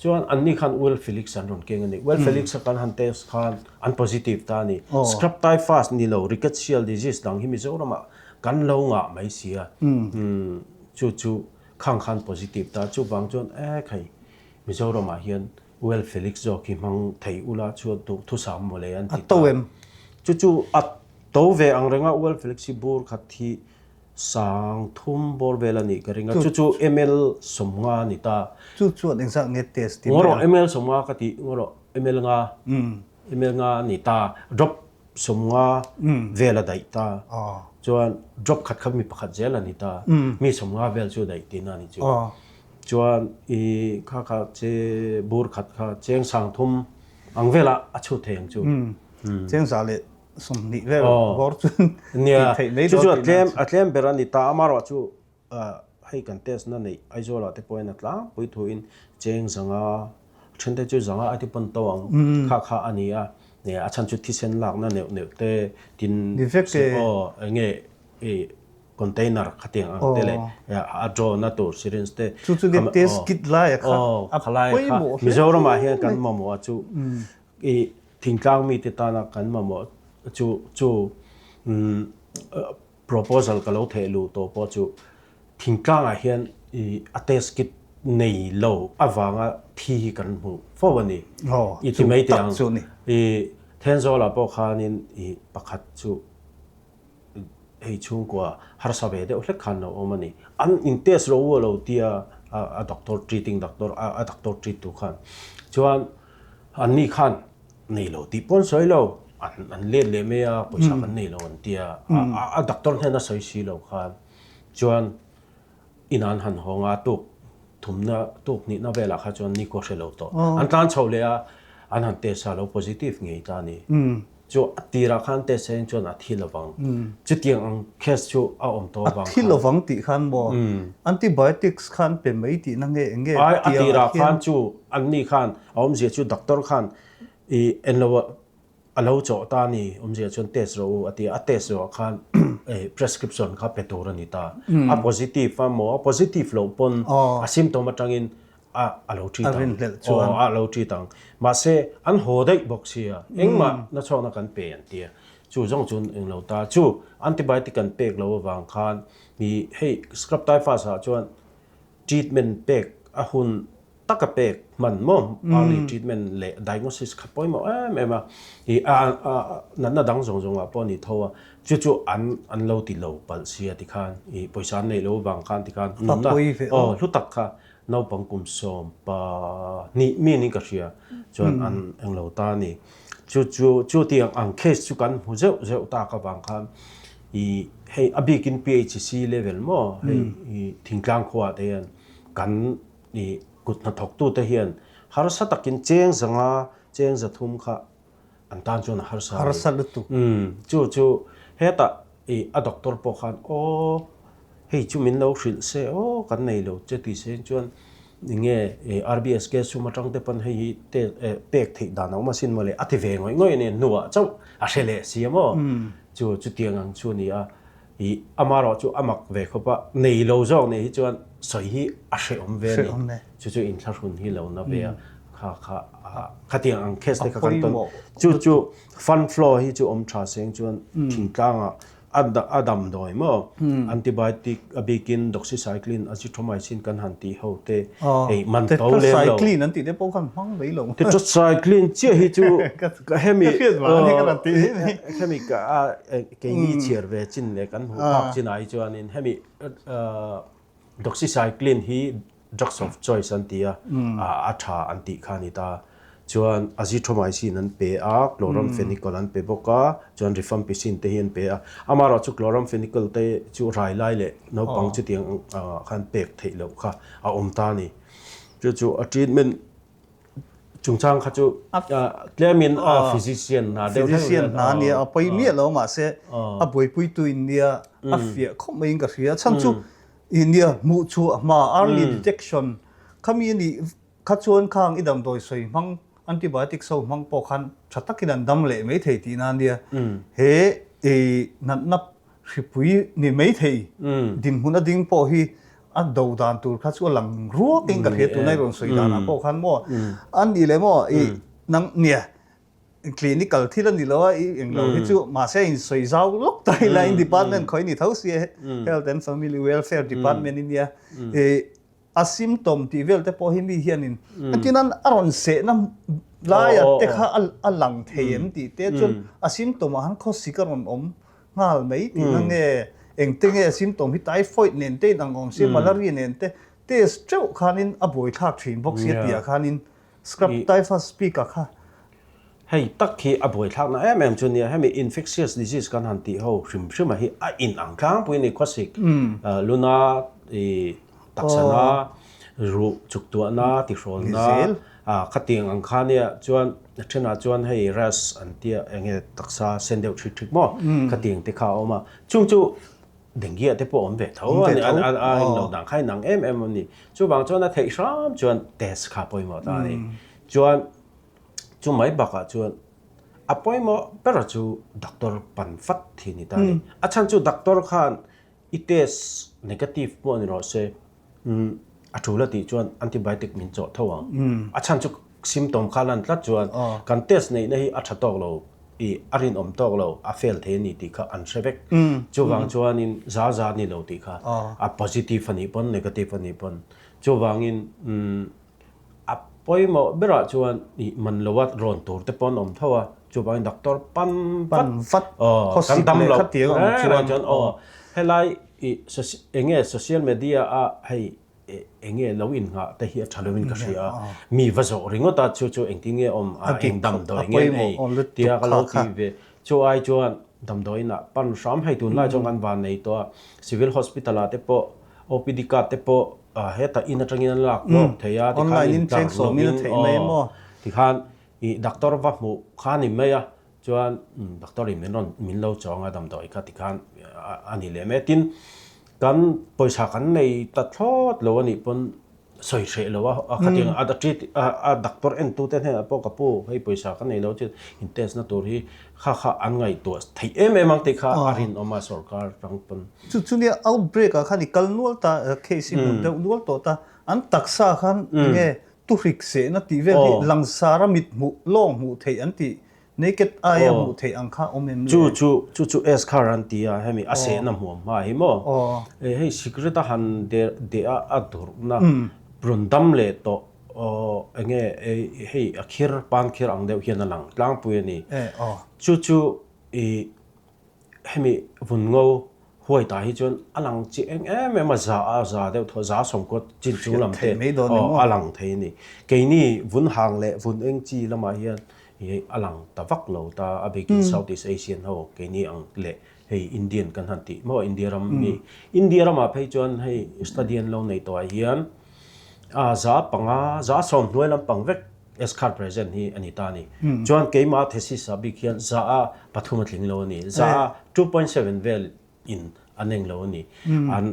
Chuan anni khan Well Felix an rawn keng a ni. Well Felix a kan han test khan an positive ta a ni. Scrub typhus ni lo, rickettsial disease dang hi Mizoramah kan lo ngah mai si a. Chu chu khang khan positive ta. Chuvang chuan e khai Mizoramah hian Well Felix zawk hi hmang thei ula chuan duhthusam mawle an ti ta. Chu chu a To ve ang renga Well Felix hi bur khat hi sang thum bawr vel a nih ka ring a, chu chu ml 50 a ni ta. Chu chuan engzah nge test ti mai a? Ngaw rawh ml 50 ka tih ngaw rawh ml nga, ml nga a ni ta, drop 50 vel a daih ta, chuan drop khat kha mi pakhat zel a ni ta, mi 50 vel chu daih tihna a ni chu. Chuan i kha kha che bur khat kha cheng sang thum ang velah a chhut thei ang chu. Cheng za leh 20 vel bawr chu nia chu chu a tlem a tlem ber a ni ta amarawh chu hei kan test na neih Aizawl ah te pawh hian a tlangpui thu in cheng zanga then te chu zanga ai te pawn to ang kha kha a ni a a chhan chu thisen lak na neuh neuh te tin aw enge i container khatiang ang te leh a draw na tur syringe te chu chu nge test kit lai a kha a pawimawh hle Mizoram ah hian kan mamawh a chu I thingtlang mite tana kan mamawh chu chu proposal ka lo theh luh tawh pawh chu Thingtlangah hian i a test kit nei lo avanga thi hi kan hmu fo a ni. I ti mai teh ang. I Thenzawlah pawh khanin i pakhat chu hei chhungkua harsa ve deuh hlek khan lo awm a ni. An in test ro a lo tia a doctor treating doctor a doctor treat tu khan chuan anni khan nei lo tih pawn sawi lo an an let leh mai a pawisa kan nei lo an tia a doctor hnena sawi si lo khan Chuan in an han hawng a, tuk thumna, tuk hnihna velah kha chuan ni kaw hre lo tawh. An tlan chho leh a, an han test a, lo positive ngei ta a ni. Chu a tirah khan test hian chuan a thi lovang. Chutiang ang case chu a awm tawh avang khan. A thi lovang tih khan maw? Antibiotics khan pe mai tihna nge eng nge? Ai, a tirah khan chu anni khan a awmzia chu doctor khan i en lo a, A lo chawh ta a ni, awmzia chuan test rawh u a ti a, a test zawhah khan prescription kha pe tur a ni ta. A positive a maw, a positive loh pawn a symptom atangin a a lo treat ang, aw a lo treat ang. Mahse an haw daih bawk sia, engmah nachhawkna kan pe an ti a, chu zawng chu eng lo ta. Chu antibiotic kan pek loh avang khan hei scrub typhus ah chuan treatment pek a hun taka pek hman maw early treatment leh diagnosis kha pawimawh em em a i a natna dang zawng zawng ah pawh a ni tho a chu chu an an lo ti lo palh sia tikhan i pawisa an neih lo vang khan tikhan nunna aw hlu tak kha naupang kum sawm pa hnih mi niin ka hria chuan an englo ta a ni chu chu chu tiang ang case chu kan hmu zeuh zeuh tak avang khan i hei a bikin PHC level maw hei i thingtlang khua ah te hian kan I kut hnathawktute hian harsa takin cheng zanga cheng zathum kha an tan chuan a harsa a ni. Harsa lutuk. Umm chu chu hetah i a doctor pawh khan aw hei chu min lo hrilh se aw kan nei lo che ti se chuan enge RBSK sum atang te pawn hei hi te pek theih dan a awm asin mawle a ti ve ngawih ngawih a ni hnuah chauh a hre leh si a maw chu chutiang ang chu a ni a. I amarawh chu a mak ve khawp a, nei lo zawk nih hi chuan sawi hi a hrehawm ve a ni. Chu chu inthlahrun hi lo na ve a, kha kha khatiang ang case te kha kan tawn. Chu chu fund flow hi chu awm tha seng chuan thingtlangah a damdawi maw antibiotic a bikin doxycycline, azithromycin kan han tih ho te hei man to lem lo. Tetracycline an tih te pawh khan hmang mai lo. Tetracycline chiah hi chu hemi hemi ka Keini chhiar ve chin leh kan hmuh phak chinah hi chuanin hemi doxycycline hi drugs of choice an ti a, a tha an tih kha a ni ta. Chuan azithromycin an pe a, chloramphenicol an pe bawk a, chuan rifampicin te hi an pe a. Amaherawhchu chloramphenicol te chu rai lai leh naupang chutiang khan pek theih loh kha a awm ta a ni. Chu chu a treatment Chungchang kha chu tlemin a physician hna deuh hlek Physician hna nia a pawi miah lo mahse a buaipuitu in nia a fiah khawp maiin ka hria. Chhan chu i nia hmuh chhuah hma early detection khami anih kha chuan khang i damdawi sawi hmang antibiotics ho hmang pawh khan tha takin an dam leh maithei tihna ania. He i natna Hripui ni maithei dinhmun a ding pawh hi a do dan tur kha chu a lang ruakin ka hria tunai rawn sawi danah pawh khan maw a nih leh maw i nang nia clinical thil a ni lo a i englo hi chu mahse a insawi zau lawk ta ila in department khawi ni tho si health and family welfare department i nia i A symptom tih vel te pawh hi mi hianin engtin a rawn sehna laia te kha a lang thei em tih te chuan a symptom ah han khawsik a rawn awm nghal mai tihna nge engte nge a symptom hi typhoid nen te in ang awm sia malaria nen te test teuh khanin a buaithlak thin bawk sia tih ah khanin scrub typhus speak-a kha. Hei tak hi a buaithlakna em em chu nia, hemi infectious disease kan han tih ho hrim hrim a hi a in ang tlangpui a ni, khawsik, luna, i taksana, ruh chuktuahna, tihrawlna, khatiang ang kha nia, chuan a thenah chuan hei rash an tia enge taksa sen deuh thik thik maw khatiang te kha a awm a, chung chu dengue ah te pawh a awm ve tho a ni, a englo dan kha a inang em em a ni, chuvang chuan a theih hram chuan test kha a pawimawh ta a ni, chuan Chu mai bakah chuan a pawimawh ber chu doctor pan vat hi ni ta a ni. A chhan chu doctor khan i test negative pawh ni rawh se a tul a tih chuan antibiotic min chawh tho ang. A chhan chu symptom kha lan tlat chuan kan test neihna hi a tha tawk lo. I a rinawm tawk lo, a fail thei a ni tih kha an hre vek. Chuvang chuanin za za a ni lo tih kha a positive a nih pawn negative a nih pawn. Chuvangin a pawimawh berah chuan i man loa rawn tur te pawh an awm tho a, chuvangin doctor pan vat aw kan dam loh reng chuan aw helai i eng nge social media a hei eng nge lo innghah te hi a tha loin ka hria a, mi va zawh ringawt a chu chu engtin nge awm a eng damdawi nge nei tia ka lo ti ve. Chu ai chuan damdawiin ah pan hram hei tunlai chuan kan van nei tawh a, Civil Hospital ah te pawh OPD card te pawh hetah in atangin an lak lawk thei a tikhan intlar lovin aw tikhan ih doctor va hmuh kha a ni mai a chuan doctor in min rawn min lo chawng a damdawi kha tikhan a ni leh mai a tin kan pawisa kan nei ta thlawt lo a nih pawn sawi hreh lo a a khatiang a treat a doctor en tu te hnenah pawh ka pu hei pawisa ka nei lo chu in test na tur hi kha kha an ngaihtuah theih em em ang tih kha a rinawm a sorkar tang pawn. Chu chu nia outbreak ah khan i kal nual ta case i hmu deuh nual tawh ta an taksa khan enge tuhrik sehna tih vel hi langsar a mit hmuh lawng hmuh theih an tih Naked eye a hmuh theih ang kha awm em le? Chu chu chu chu S-khar an ti a, hemi a sehna hmuam hma hi maw? Hei cigarette a han der deh a a durhna rawn dam leh tawh eng nge hei a khir pan khir ang deuh hian a lang tlangpui a ni. Chu chu i Hemi vun ngo huai tah hi chuan a lang chi eng em em a, za a za deuh thaw, za sawmkaw chin chung lam te aw a lang thei a ni. Keini vun hang leh vun eng chi lamah hian ih a lang ta vak lo ta, a bikin South East Asian ho keini ang leh hei Indian kan han tih maw India ram mi. India ramah phei chuan hei study an lo nei tawhah hian a za panga, za sawmhnuai lampang vek Eschar present hi a ni ta a ni. Chuan keimah thesis ah bik hian za a pathum a tling lo a ni. Za a 2.7 vel in a neng lo a ni. An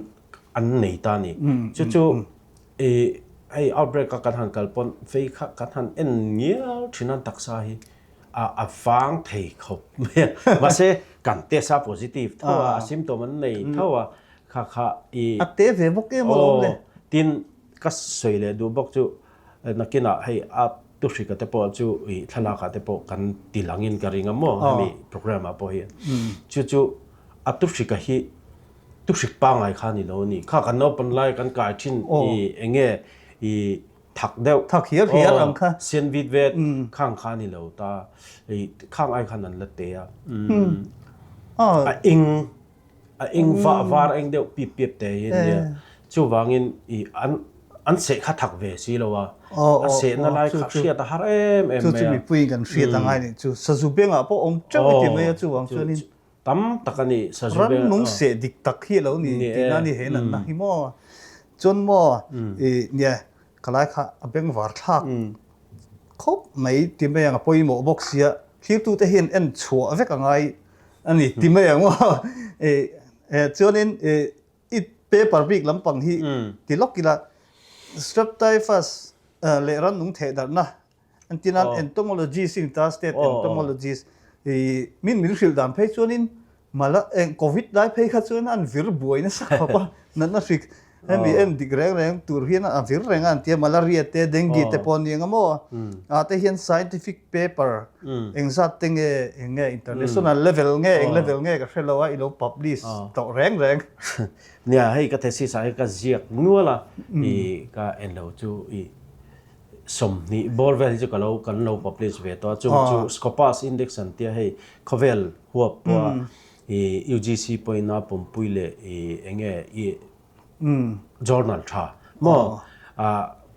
an nei ta a ni. Chu chu i hei outbreak a kan han kal pawn fei kha kan han en ngial thin a taksa hi a a vang thei khawp mai a. Mahse kan test a positive tho a, a symptom an nei tho a kha kha i A te ve bawk em alawm le. Tin ka sawi leh duh bawk chu Nakinah hei a tuhrika te pawh chu i thlalakah te pawh kan ti langin ka ring a maw hemi program ah pawh hian. Chu chu a tuhrika hi tuhrik pangngai kha ni lo a ni. Kha kan naupan lai kan kai thin i eng nge i thak deuh. Thak hiar hiar ang kha. Sen vit vet khang kha ni lo ta i khang ai khan an la te a. A eng A eng vah var eng deuh pip pip te hi ania. Chuvangin i an an seh kha thak ve si lo a. A sehna lai kha hriat a har em em mai a. Chu chu mipuiin kan hriat a ngai nih chu. Sazu bengah pawh awm teuh i ti mai a chuvang chuanin. Tam tak a ni sazu beng. Rannung seh dik tak hi a lo ni tihna a ni he natna hi maw. Chuan maw i nia ka lai kha a beng var thlak khawp mai ti mai ang a pawimawh bawk sia. Thirtute hian en chhuah vek a ngai A ni, ti mai ang aw. Chuanin i paper bik lampang hi ti lawk ila, Strep typhus leh rannung thehdarhna an ti nan entomologist i ni ta, state entomologist i min min hrilh dan phei chuanin mala eng covid lai phei kha chuan an vir buai nasa khawp a, natna hrik Hemi en dik reng reng tur hian a vir reng a an tia malaria te dengue te pawh an ni ang a maw? Ah te hian scientific paper engzat te nge eng nge international level nge eng level nge ka hre lo a i lo publish tawh reng reng. Nia hei ka thesis ah hian ka ziak nual a i ka en lo chu i 20 bawr vel hi chu ka lo kan lo publish ve tawh a chung chu Scopus index an tia hei khawvel huap pawh a I UGC pawhin a pawmpui leh i eng nge i journal tha maw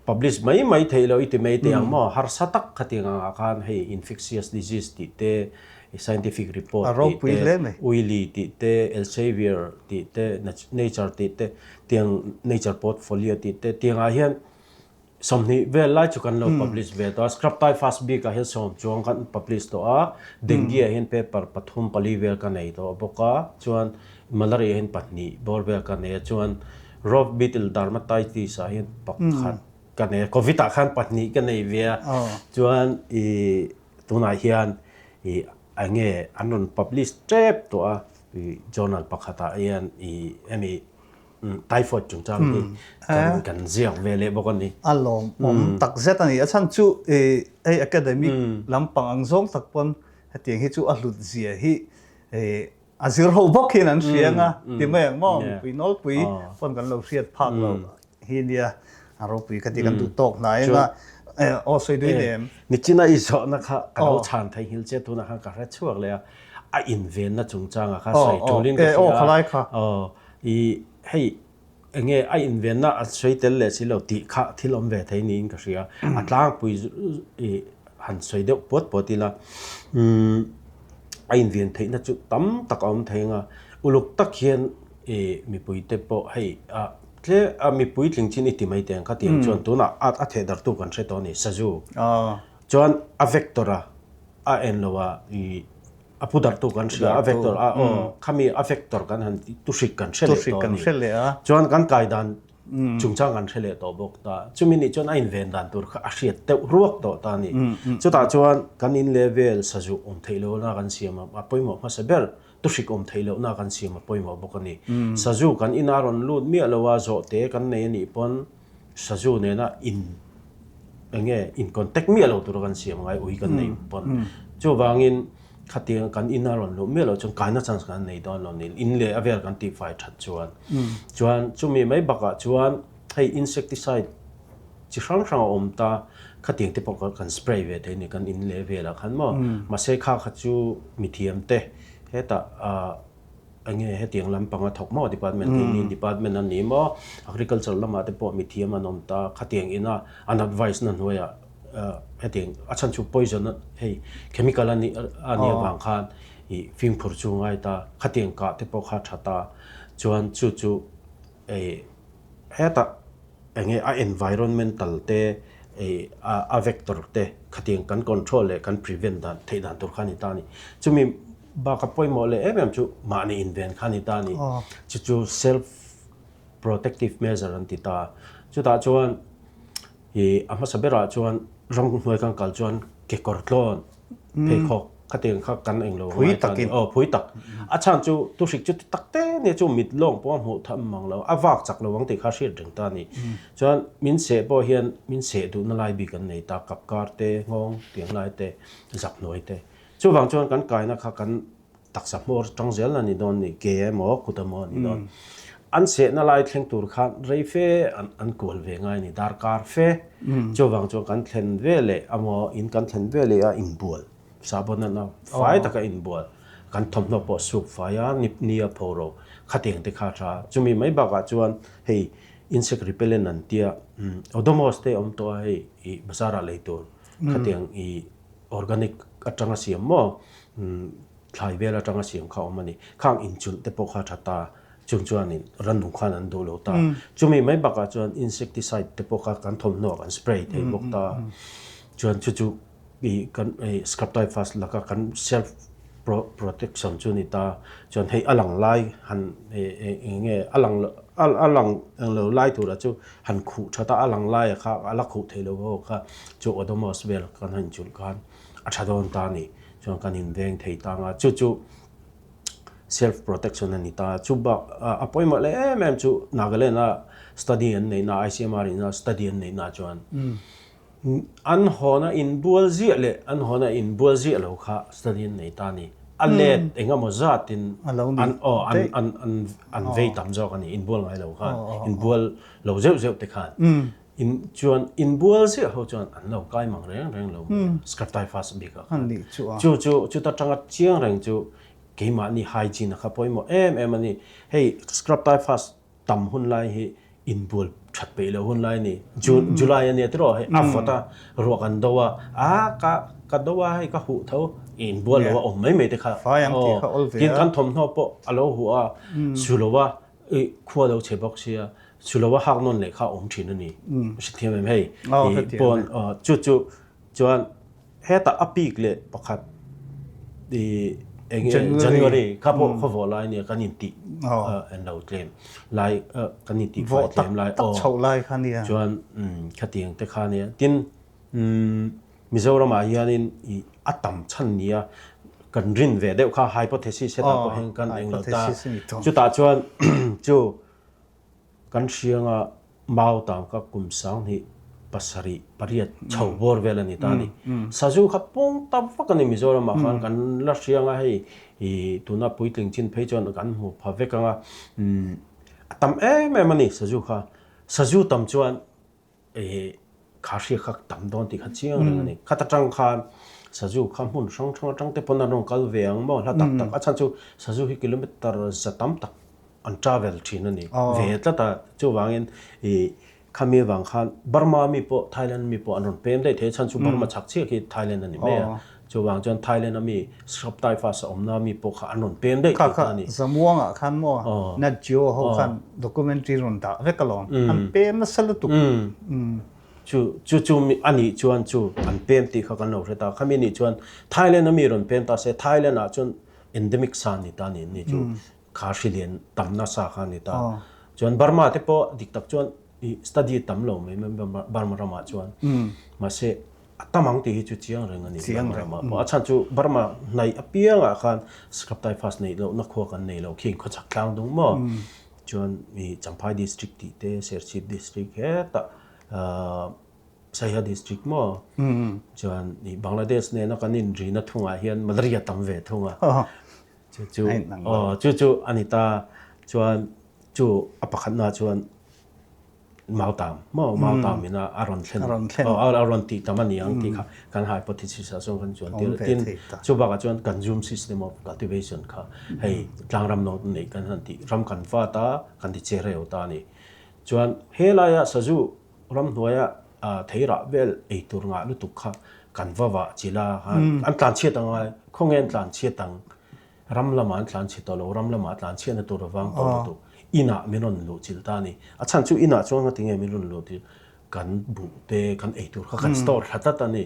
publish mai mai theih loh i ti mai teh ang maw harsa tak khatiang angah khan hei infectious disease tih te scientific report tih te Wiley tih te Elsevier tih te Nature tih te tiang Nature portfolio tih te tiangah hian 20 vel lai chu kan lo publish ve tawh a, Scrub Typhus bik ah hian sawm chuang kan publish tawh a, Dengue ah hian paper pathum pali vel ka nei tawh bawk a, chuan Malaria hian pahnih bawr vel ka nei a, chuan Rove Beetle Dermatitis ah hian pakhat ka nei a, Covid ah khan pahnih ka nei ve a, chuan ih tunah hian ih eng nge an rawn publish tep tawh a, ih journal pakhat ah hian ih hemi Typhoid chungchang hi kan kan ziak ve leh bawk a ni. A lawmawm tak zet a ni. A chhan chu hei academic lampang ang zawng tak pawn Hetiang hi chu a hlut zia hi a zir ho bawk hian an hria anga ti mai ang maw mipui nawlpui pawn kan lo hriat phak lo hi nia a ropui ka ti kan duh tawk hnai anga aw sawi dui nem. Nichina i zawhna kha ka lo chhan thei nghil che tunah khan ka hre chhuak leh a, a invenna chungchangah kha sawi tulin ka hria a, i hei Enge a invenna a sawi tel leh si lo tih kha thil awm ve thei niin ka hria. A tlangpui i han sawi deuh puat puat ila, umm a inven theihna chu tam tak a awm thei ang a, uluk tak hian i mipuite pawh hei a tle a mipui tling chin i ti mai teh ang kha tiang chuan tunah a a theh darh tu kan hre tawh a ni, sazu. Chuan a vector a a en lo a i A pu darhtu kan hria, a vector a aw khami a vector kan han tuhrik kan hre leh tawh a ni. Chuan kan kai dan chungchang kan hre leh tawh bawk ta. Chumi nih chuan a inven dan tur kha a hriat deuh ruak tawh ta a ni. Chutah chuan kan in leh vel sazuh awm theih lohna kan siam a, a pawimawh hmasa ber tuhrik awm theih lohna kan siam a pawimawh bawk a ni. Sazu kan ina rawn lut miah lo a, zawhte kan nei a nih pawn sazu nena in eng nge in contact miah lo tura kan siam ngai ui kan nei pawn chuvangin khatiang kan in a rawn luh miah loh chuan kaina chance kan nei dawn lo ni in leh a vel kan tihfai that chuan chuan chumi mai bakah chuan hei insecticide chi hrang hrang a awm ta khatiang te pawh kha kan spray ve thei a ni kan in leh velah khan maw mahse kha kha chu mithiam te hetah ah Enge hetiang lampang a thawk maw department hi ni department a ni maw agriculture lamah te pawh mithiam an awm ta khatiang ina an advice na hnuaiah hetiang a chhan chu poison hei chemical a nih a nih avang khan ih fimkhur chu ngai ta khatiang kah te pawh kha tha ta chuan chu chu ih hetah Enge a environmental te ei a vector te khatiang kan control leh kan prevent dan theih dan tur kha a ni ta a ni. Chumi baka pawimawh leh em em chu mahni inven kha a ni ta a ni. Chu chu self protective measure an ti ta. Chutah chuan ih a hmasa berah chuan ram hnuai kan kal chuan kekawr tlawn pheikhawk khatiang kha kan englo ngai ta ni. Aw phui tak. A chhan chu tuhrik chu ti tak te nia chu mit lawng pawh a hmuh tham mang lo, a vak chak lo ang tih kha hriat reng ta a ni. Chuan min seh pawh hian min seh duhna lai bik an nei ta, kap kar te, nghawng tiang lai te, zak hnuai te. Chuvang chuan kan kaina kha kan Taksa hmawr tang zel a ni dawn ni, ke emaw kut emaw a ni dawn. An sehna lai thleng tur khan rei fe an kual ve ngai a ni, darkar fe. Chuvang chuan kan thlen ve leh emaw in kan thlen ve leh a inbual, sahbawn a fai taka inbual, kan thawmhnaw pawh suk fai a, ni a pho ro khatiang te kha a tha. Chumi mai bakah chuan hei insect repellent an tia, Odomos te awm tawh a hei ih bazar ah lei tur khatiang ih Organic atanga siam maw? Thlai vel atanga siam kha awm a ni. Khang inchulh te pawh kha a tha ta. Chung chuanin rannung khan an duh lo ta. Chumi mai bakah chuan insecticide te pawh kha kan thawmhnaw kan spray thei bawk ta. Chuan chu chu i kan scrub typhus laka kan self protection chu a ni ta. Chuan hei a lang lai han eng nge a lang a lang eng lo lai tura chu han khuh that a, a lang laia kha a la khuh theih lo ho kha chu Odomos vel kan han chulh khan a tha dawn ta a ni. Chuan kan inveng thei ta anga chu chu self protection a ni ta. Chu bak a pawimawh leh em em chu Nagaland a study an neihna ICMR ina study an neihna chuan An hawna inbual ziah leh an hawna inbual ziah lo kha study an nei ta a ni. A let eng emaw zatin an aw an an an an vei tam zawk a ni inbual ngai lo khan inbual lo zeuh zeuh te khan in chuan inbual ziah ho chuan an lo kai mang reng reng lo scrub typhus bik ah khan chu chu chuta tanga chiang reng chu keimahni hygiene a kha pawimawh em em a ni. Hei scrub typhus tam hun lai hi inbual that peih loh hun lai a ni. June, July a nia tiraw hei a vawt a, ruah kan do a, a ka ka do a hei ka huh tho inbual lo a awm mai mai te kha. Fai ang tih kha awl ve a. Tin kan thawmhnaw pawh a lo huh a, su lo a, i khua lo chhe bawk sia, su lo a hak nawn leh kha a awm thin a ni. Hrethiam em hei? Pawn chu chu chuan Hetah a peak leh pakhat i eng nge January kha pawh khaw vawh lai nia kan intih en lo tlem lai kan intih fai tlem lai aw chhoh lai kha nia chuan khatiang te kha nia tin Mizoram ah hianin i a tam chhan nia kan rin ve deuh kha hypothesis hetah pawh hian kan eng lo ta chutah chuan chu kan hrianga mau tam kha kum sang hnih. Pasarih, pariat chho bawr vel a ni ta a ni. Sazu kha pawng ta vak a ni Mizoramah khan kan la hria anga hei ih tuna puitling chin phei chuan kan hmu pha vek anga a tam em em a ni sazu kha. Sazu tam chuan ih kha hria kha tam dawn tih kha chiang reng a ni. Khat atang khan sazu kha hmun hrang hrang atang te pawn an rawn kal ve ang maw hla tak tak a chhan chu sazu hi kilometer za tam tak an travel thin a ni ve tlat a chuvangin ih Khami avang khan Burma mi pawh Thailand mi pawh an rawn pem daih thei a, chhan chu Burma chhak chiah khi Thailand a ni mai a. Chuvang chuan Thailand a mi Shrub Typhus a awmna mi pawh kha an rawn pem daih thei ta a ni. Kha kha Zamuangah khan maw Nat Geo ho khan documentary rawn dah vek alawm. An pem nasa lutuk. Chu chu chu a nih chuan chu an pem tih kha kan lo hre ta. Khami nih chuan Thailand a mi rawn pem ta se Thailand ah chuan endemic sa a ni ta a ni ni chu. Kha hri lian tam nasa kha a ni ta. Chuan Burma te pawh dik tak chuan i study tam lo mai mai Burma ramah chuan. Mahse a tam ang tih hi chu chiang reng a ni Burma ramah pawh. A chhan chu Burma hnaih apiangah khan scrub typhus neih lohna khua kan nei lo khing khawchhak tlang dung maw. Chuan i Champhai district tih te Serchhip district hetah Saiha district maw. Chuan i Bangladesh nena kan inrina thungah hian malaria tam ve thung a. Chu chu aw chu chu a ni ta chuan chu a pakhatna chuan mautam maw mautam ina a rawn thlen aw a rawn tih tam a ni ang tih kha kan hypothesis ah chuan kan chuan tir tin chu bakah chuan kan zoom system of cultivation kha hei tlangram no neih kan han tih ram kan vat a kan ti che reu ta a ni chuan helaia sazu Ramhnuaia theirah vel ei tur ngah lutuk kha kan va vah chilh a, an tlan chhiat ang a, khawnge an tlan chhiat ang? Ram lamah an tlan chhe tawh lo, ram lamah tlan chhiatna tur a vang tawh lutuk. Inah min rawn luh chilh ta a ni. A chhan chu inah chuan ngati nge min rawn luh tih kan buh te, kan ei tur kha kan store thla tlat a ni.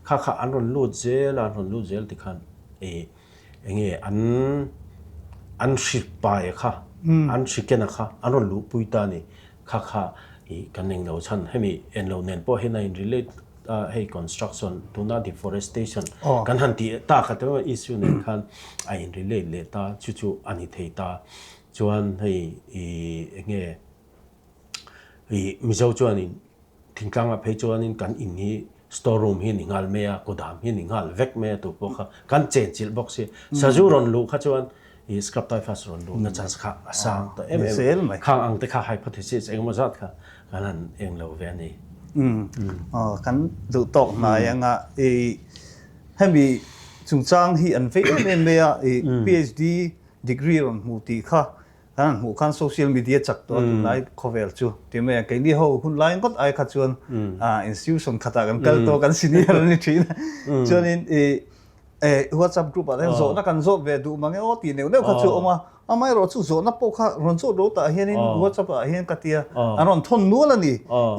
Kha kha an rawn lut zel a, an rawn lut zel tikhan ih enge an an hri pai kha, an hri ken a kha an rawn luhpui ta a ni. Kha kha i kan englo chhan hemi enlo nen pawh hian a in relate a hei construction tuna deforestation kan han tih ta kha te issue nen khan a in relate leh ta chu chu a ni thei ta chuan hei i enge i Mizo chuanin Thingtlangah phei chuanin kan in hi store room hi a ni nghal mai a, kudam hi a ni nghal vek mai a tu pawh kha kan chenchilh bawk si. Sazu rawn luh kha chuan i scrub typhus rawn luhna chance kha a sang tawh em em a. Khang ang te kha hypothesis engemaw zat kha kan han eng lo ve a ni. Aw kan duh tawk hnai anga i hemi chungchang hi an vei em em mai a, i PhD degree rawn hmu tih kha Kan han hmuh khan social media chak tawh a tunlai khawvel chu ti mai a, keini ho hun lai ngawt ai kha chuan institution khatah kan kal tawh kan senior a ni thin a, chuanin i WhatsApp group ah te hian zawhna kan zawt ve duh mang e aw tih neuh neuh kha chu a awm a, amaherawh chu zawhna pawh kha rawn zawt ro tah hianin WhatsApp ah hian ka tia an rawn thawn nual a ni,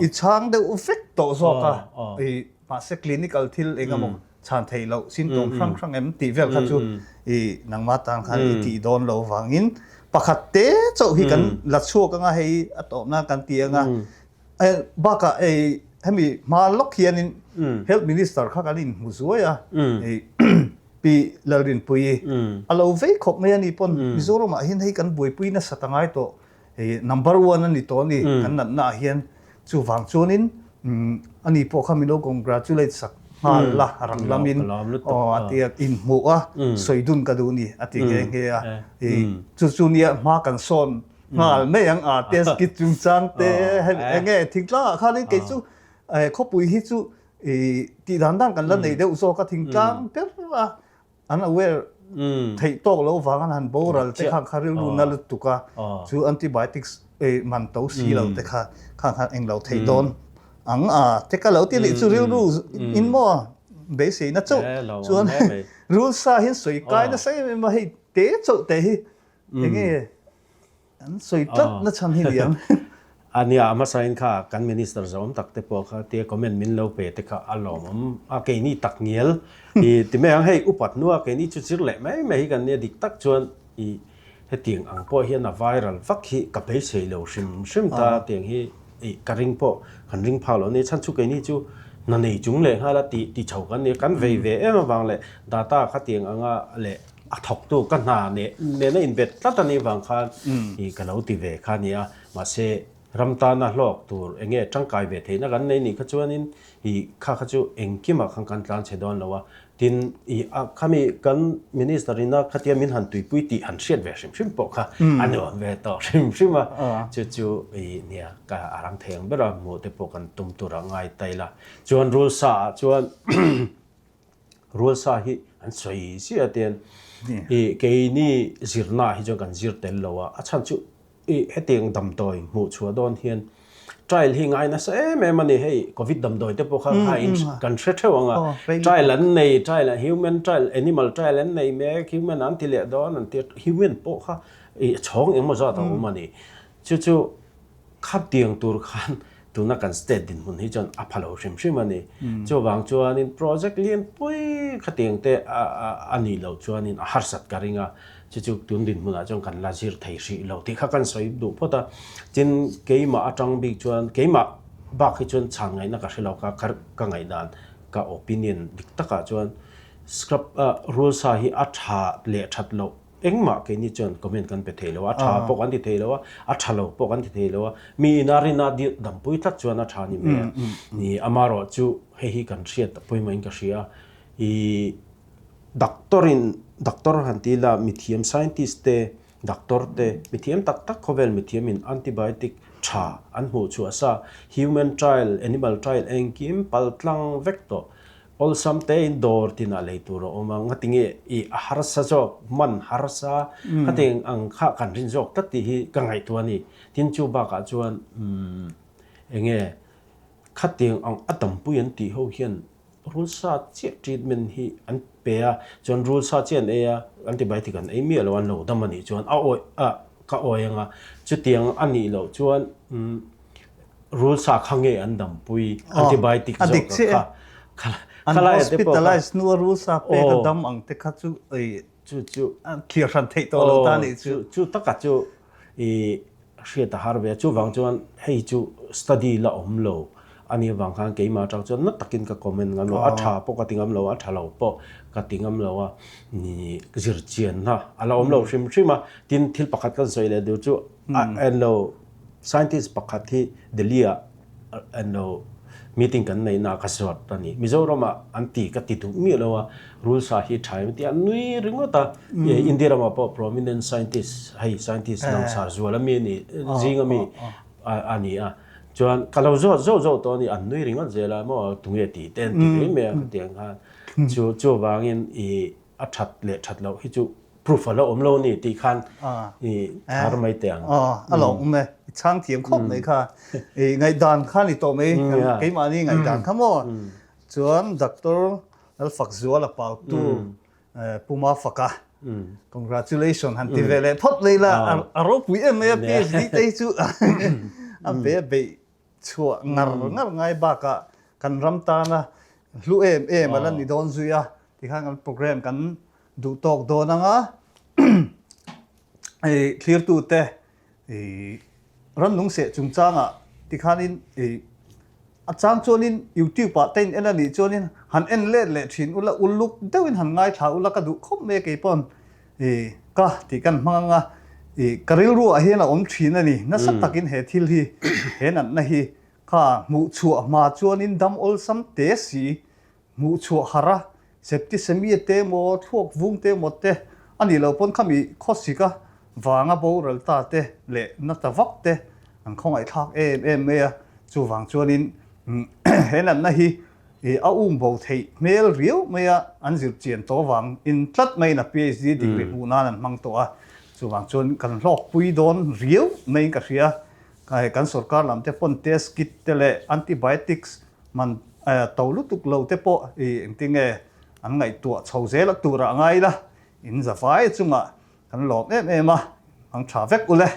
i chhang deuh vek tawh zawk a, i mahse clinical thil eng emaw chhan theih loh symptom hrang hrang em tih vel kha chu i nangmah tan khan i tih dawn lo vangin pakhat te chauh hi kan la chhuak anga hei a tawpna kan ti anga bakah ei hemi hma lawk hianin health minister kha kan inhmu zuai a ei Pi Lalrinpuii a lo vei khawp mai a ni pawn Mizoramah hian hei kan buaipui nasa ta ngai tawh Hei number one a ni tawh a ni kan natna ah hian chuvang chuanin ani pawh kha min lo congratulate sak nghal la rang lamin aw a ti a inhmuh a sawi dun ka duh ni a ti nghe nghe a i chu chu nia hma kan sawn nghal mai ang a test kit chungchang te hei enge thingtlang ah khanin kei chu khawpui hi chu i tih dan dan kan la nei deuh zawk a thingtlang ber a An aware theih tawk lo vang an han boral te kha kha rilru na lutuk a, chu antibiotics man to si lo te kha kha khan englo theih dawn ang a te ka lo ti leh chu rilru in maw beisei na chauh chuan rul sa hian sawi kai nasa em em a hei te chauh te hi enge An sawi tlat na chhan hi niang. A nia, a hmasain kha kan Minister zawm tak te pawh kha tia comment min lo pe te kha a lawmawm a, keini tak ngial i ti mai ang, hei upat hnua keini chu zir leh mai mai hi kan nia dik tak chuan i hetiang ang pawh hian a viral vak hi ka beisei lo hrim hrim ta tiang hi i ka ring pawh kan ring phak lo a ni, chhan chu keini chu hna nei chung leh nghal a ti ti chho kan nia, kan vei ve em avang leh data khatiang anga leh A thawktu ka hna nena inbet tlat a nih vang khan i ka lo ti ve kha a ni a, mahse Ram tana hlawk tur eng nge tangkai ve theihna kan nei nih kha chuanin i kha kha chu engkimah khan kan tlan chhe dawn lo a, tin i a khami kan Minister ina khatia min han tuipui tih han hriat ve hrim hrim pawh kha a nuam ve tawh hrim hrim a, chu chu i nia ka a rang thei ang ber a hmuh te pawh kan tum tur a ngai ta ila. Chuan rul sa ah chuan Rul sa hi an sawi chiah te hian i keini zirna hi chuan kan zir tel lo a, a chhan chu i hetiang damdawi hmuh chhuah dawn hian trial hi ngai nasa em em a ni, hei covid damdawi te pawh kha kha in kan hre theuh ang a, trial an nei trial human trial animal trial an nei mek human an ti leh dawn an ti a, human pawh kha i chhawng engemaw zat a awm a ni, chu chu Khatiang tur khan tuna kan state dinhmun hi chuan a pha lo hrim hrim a ni. Chuvang chuanin project lianpui khatiang te a nih loh chuanin a harsat ka ring a, chu chu tun dinhmunah chuan kan la zir thei hrih lo tih kha kan sawi duh phawt a. Tin, keimah atang bik chuan keimah bak hi chuan chhan ngaihna ka hre lo ka ka ngaihdan ka opinion dik takah chuan scrub rul sa hi a tha leh that loh Engmah keini chuan comment kan pe thei lo a, tha pawh kan ti thei lo a, a tha lo pawh kan ti thei lo a, mi ina rina dampui tlat chuan a tha ni mai a. Ni amarawh chu hei hi kan hriat pawimawhin ka hria a, i doctor in doctor han ti ila mithiam scientist te doctor te mithiam tak tak khawvel mithiam in antibiotic tha an hmuh chhuah sa human trial animal trial engkim pal tlang vek tawh Awlsam tein dawr tinah lei tur a awm a, ngatinge i a harsa zawk, man harsa, khatiang ang kha kan rin zawk tlat tih hi ka ngaihtuah a ni. Tin chu bakah chuan umm enge khatiang ang a tampui an tih ho hian rulsa chiah treatment hi an pe a, chuan rulsa chiah an ei a, antibiotic an ei miah lo a, an lo dam a nih chuan a awi a ka awi ang a, chutiang a nih loh chuan umm Rul sa kha nge an dampui antibiotic zawk kha an hospitalize hnu a rul sa pek a dam ang te kha chu ei chu chu thlir hran theih tawh lo ta nih chu chu taka chu i hriat a har ve a chuvang chuan hei chu study la awm lo ani avang khan keimah atang chuan na takin ka comment ngam lo a tha pawh ka ti ngam lo a tha lo pawh ka ti ngam lo a ni zirchianna a la awm lo hrim hrim a tin thil pakhat kan sawi leh duh chu a en lo Scientist pakhat hi Delhi ah eng meeting kan neih na ka zawt a ni. Mizoram ah an ti ka ti duh miah lo a, rul sa hi tha em tia nui ringawt a. India ramah pawh prominent scientist hei scientist langsar zual ami a ni zing ami a ni a. Chuan ka lo zawt zawh zawh tawh a ni, an nui ringawt zel a maw tunge tih te an ti mai mai a khatiang khan. Chu chuvangin i a that leh that loh hi chu proof a la awm lo a ni tih khan i thar mai teh ang. Aw, a lo awm e. I chhang thiam khawp mai kha. I ngaihdan kha ni tawh mai. Keimahni ngaihdan kha maw? Chuan Doctor Lalfakzuala Pautu Puma Faka congratulation han ti ve leh phawt mai la a ropui em mai a PhD te hi chu a ve a beih chhuah ngar ngar ngai bakah kan ram tana hlu em em a la ni dawn zui a tikhan kan program kan duh tawk dawn anga i thlirtute i rannung seh chungchangah tikhanin i a chang chuanin youtube ah te in en a nih chuanin han en let leh thin ula uluk deuhin han ngaithla ula ka duh khawp mai a keipawn i ka tih kan hmang anga i ka rilru ah hian a awm thin a ni nasa takin he thil hi he natna hi kha hmuh chhuah hma chuanin dam awlsam te si Hmuh chhuah harh a, septicemia te emaw, thluak vung te emaw te a nih loh pawn khami khawsik a vanga boral ta te leh na ta vak te an khawngaihthlak em em mai a. Chuvang chuanin he natna hi a um bo theih hmel riau mai a, an zir chian tawh vang in tlat maiin a PhD degree hmuh nan an hmang tawh a. Chuvang chuan kan hlawkpui dawn riau maiin ka hria. Kan sorkar lam te pawn test kit te leh antibiotics Man to lutuk lo te pawh i engtinge an ngaihtuah chho zel a turah ngai ila, in za vai chungah kan lawm em em a, hmang tha vek ule.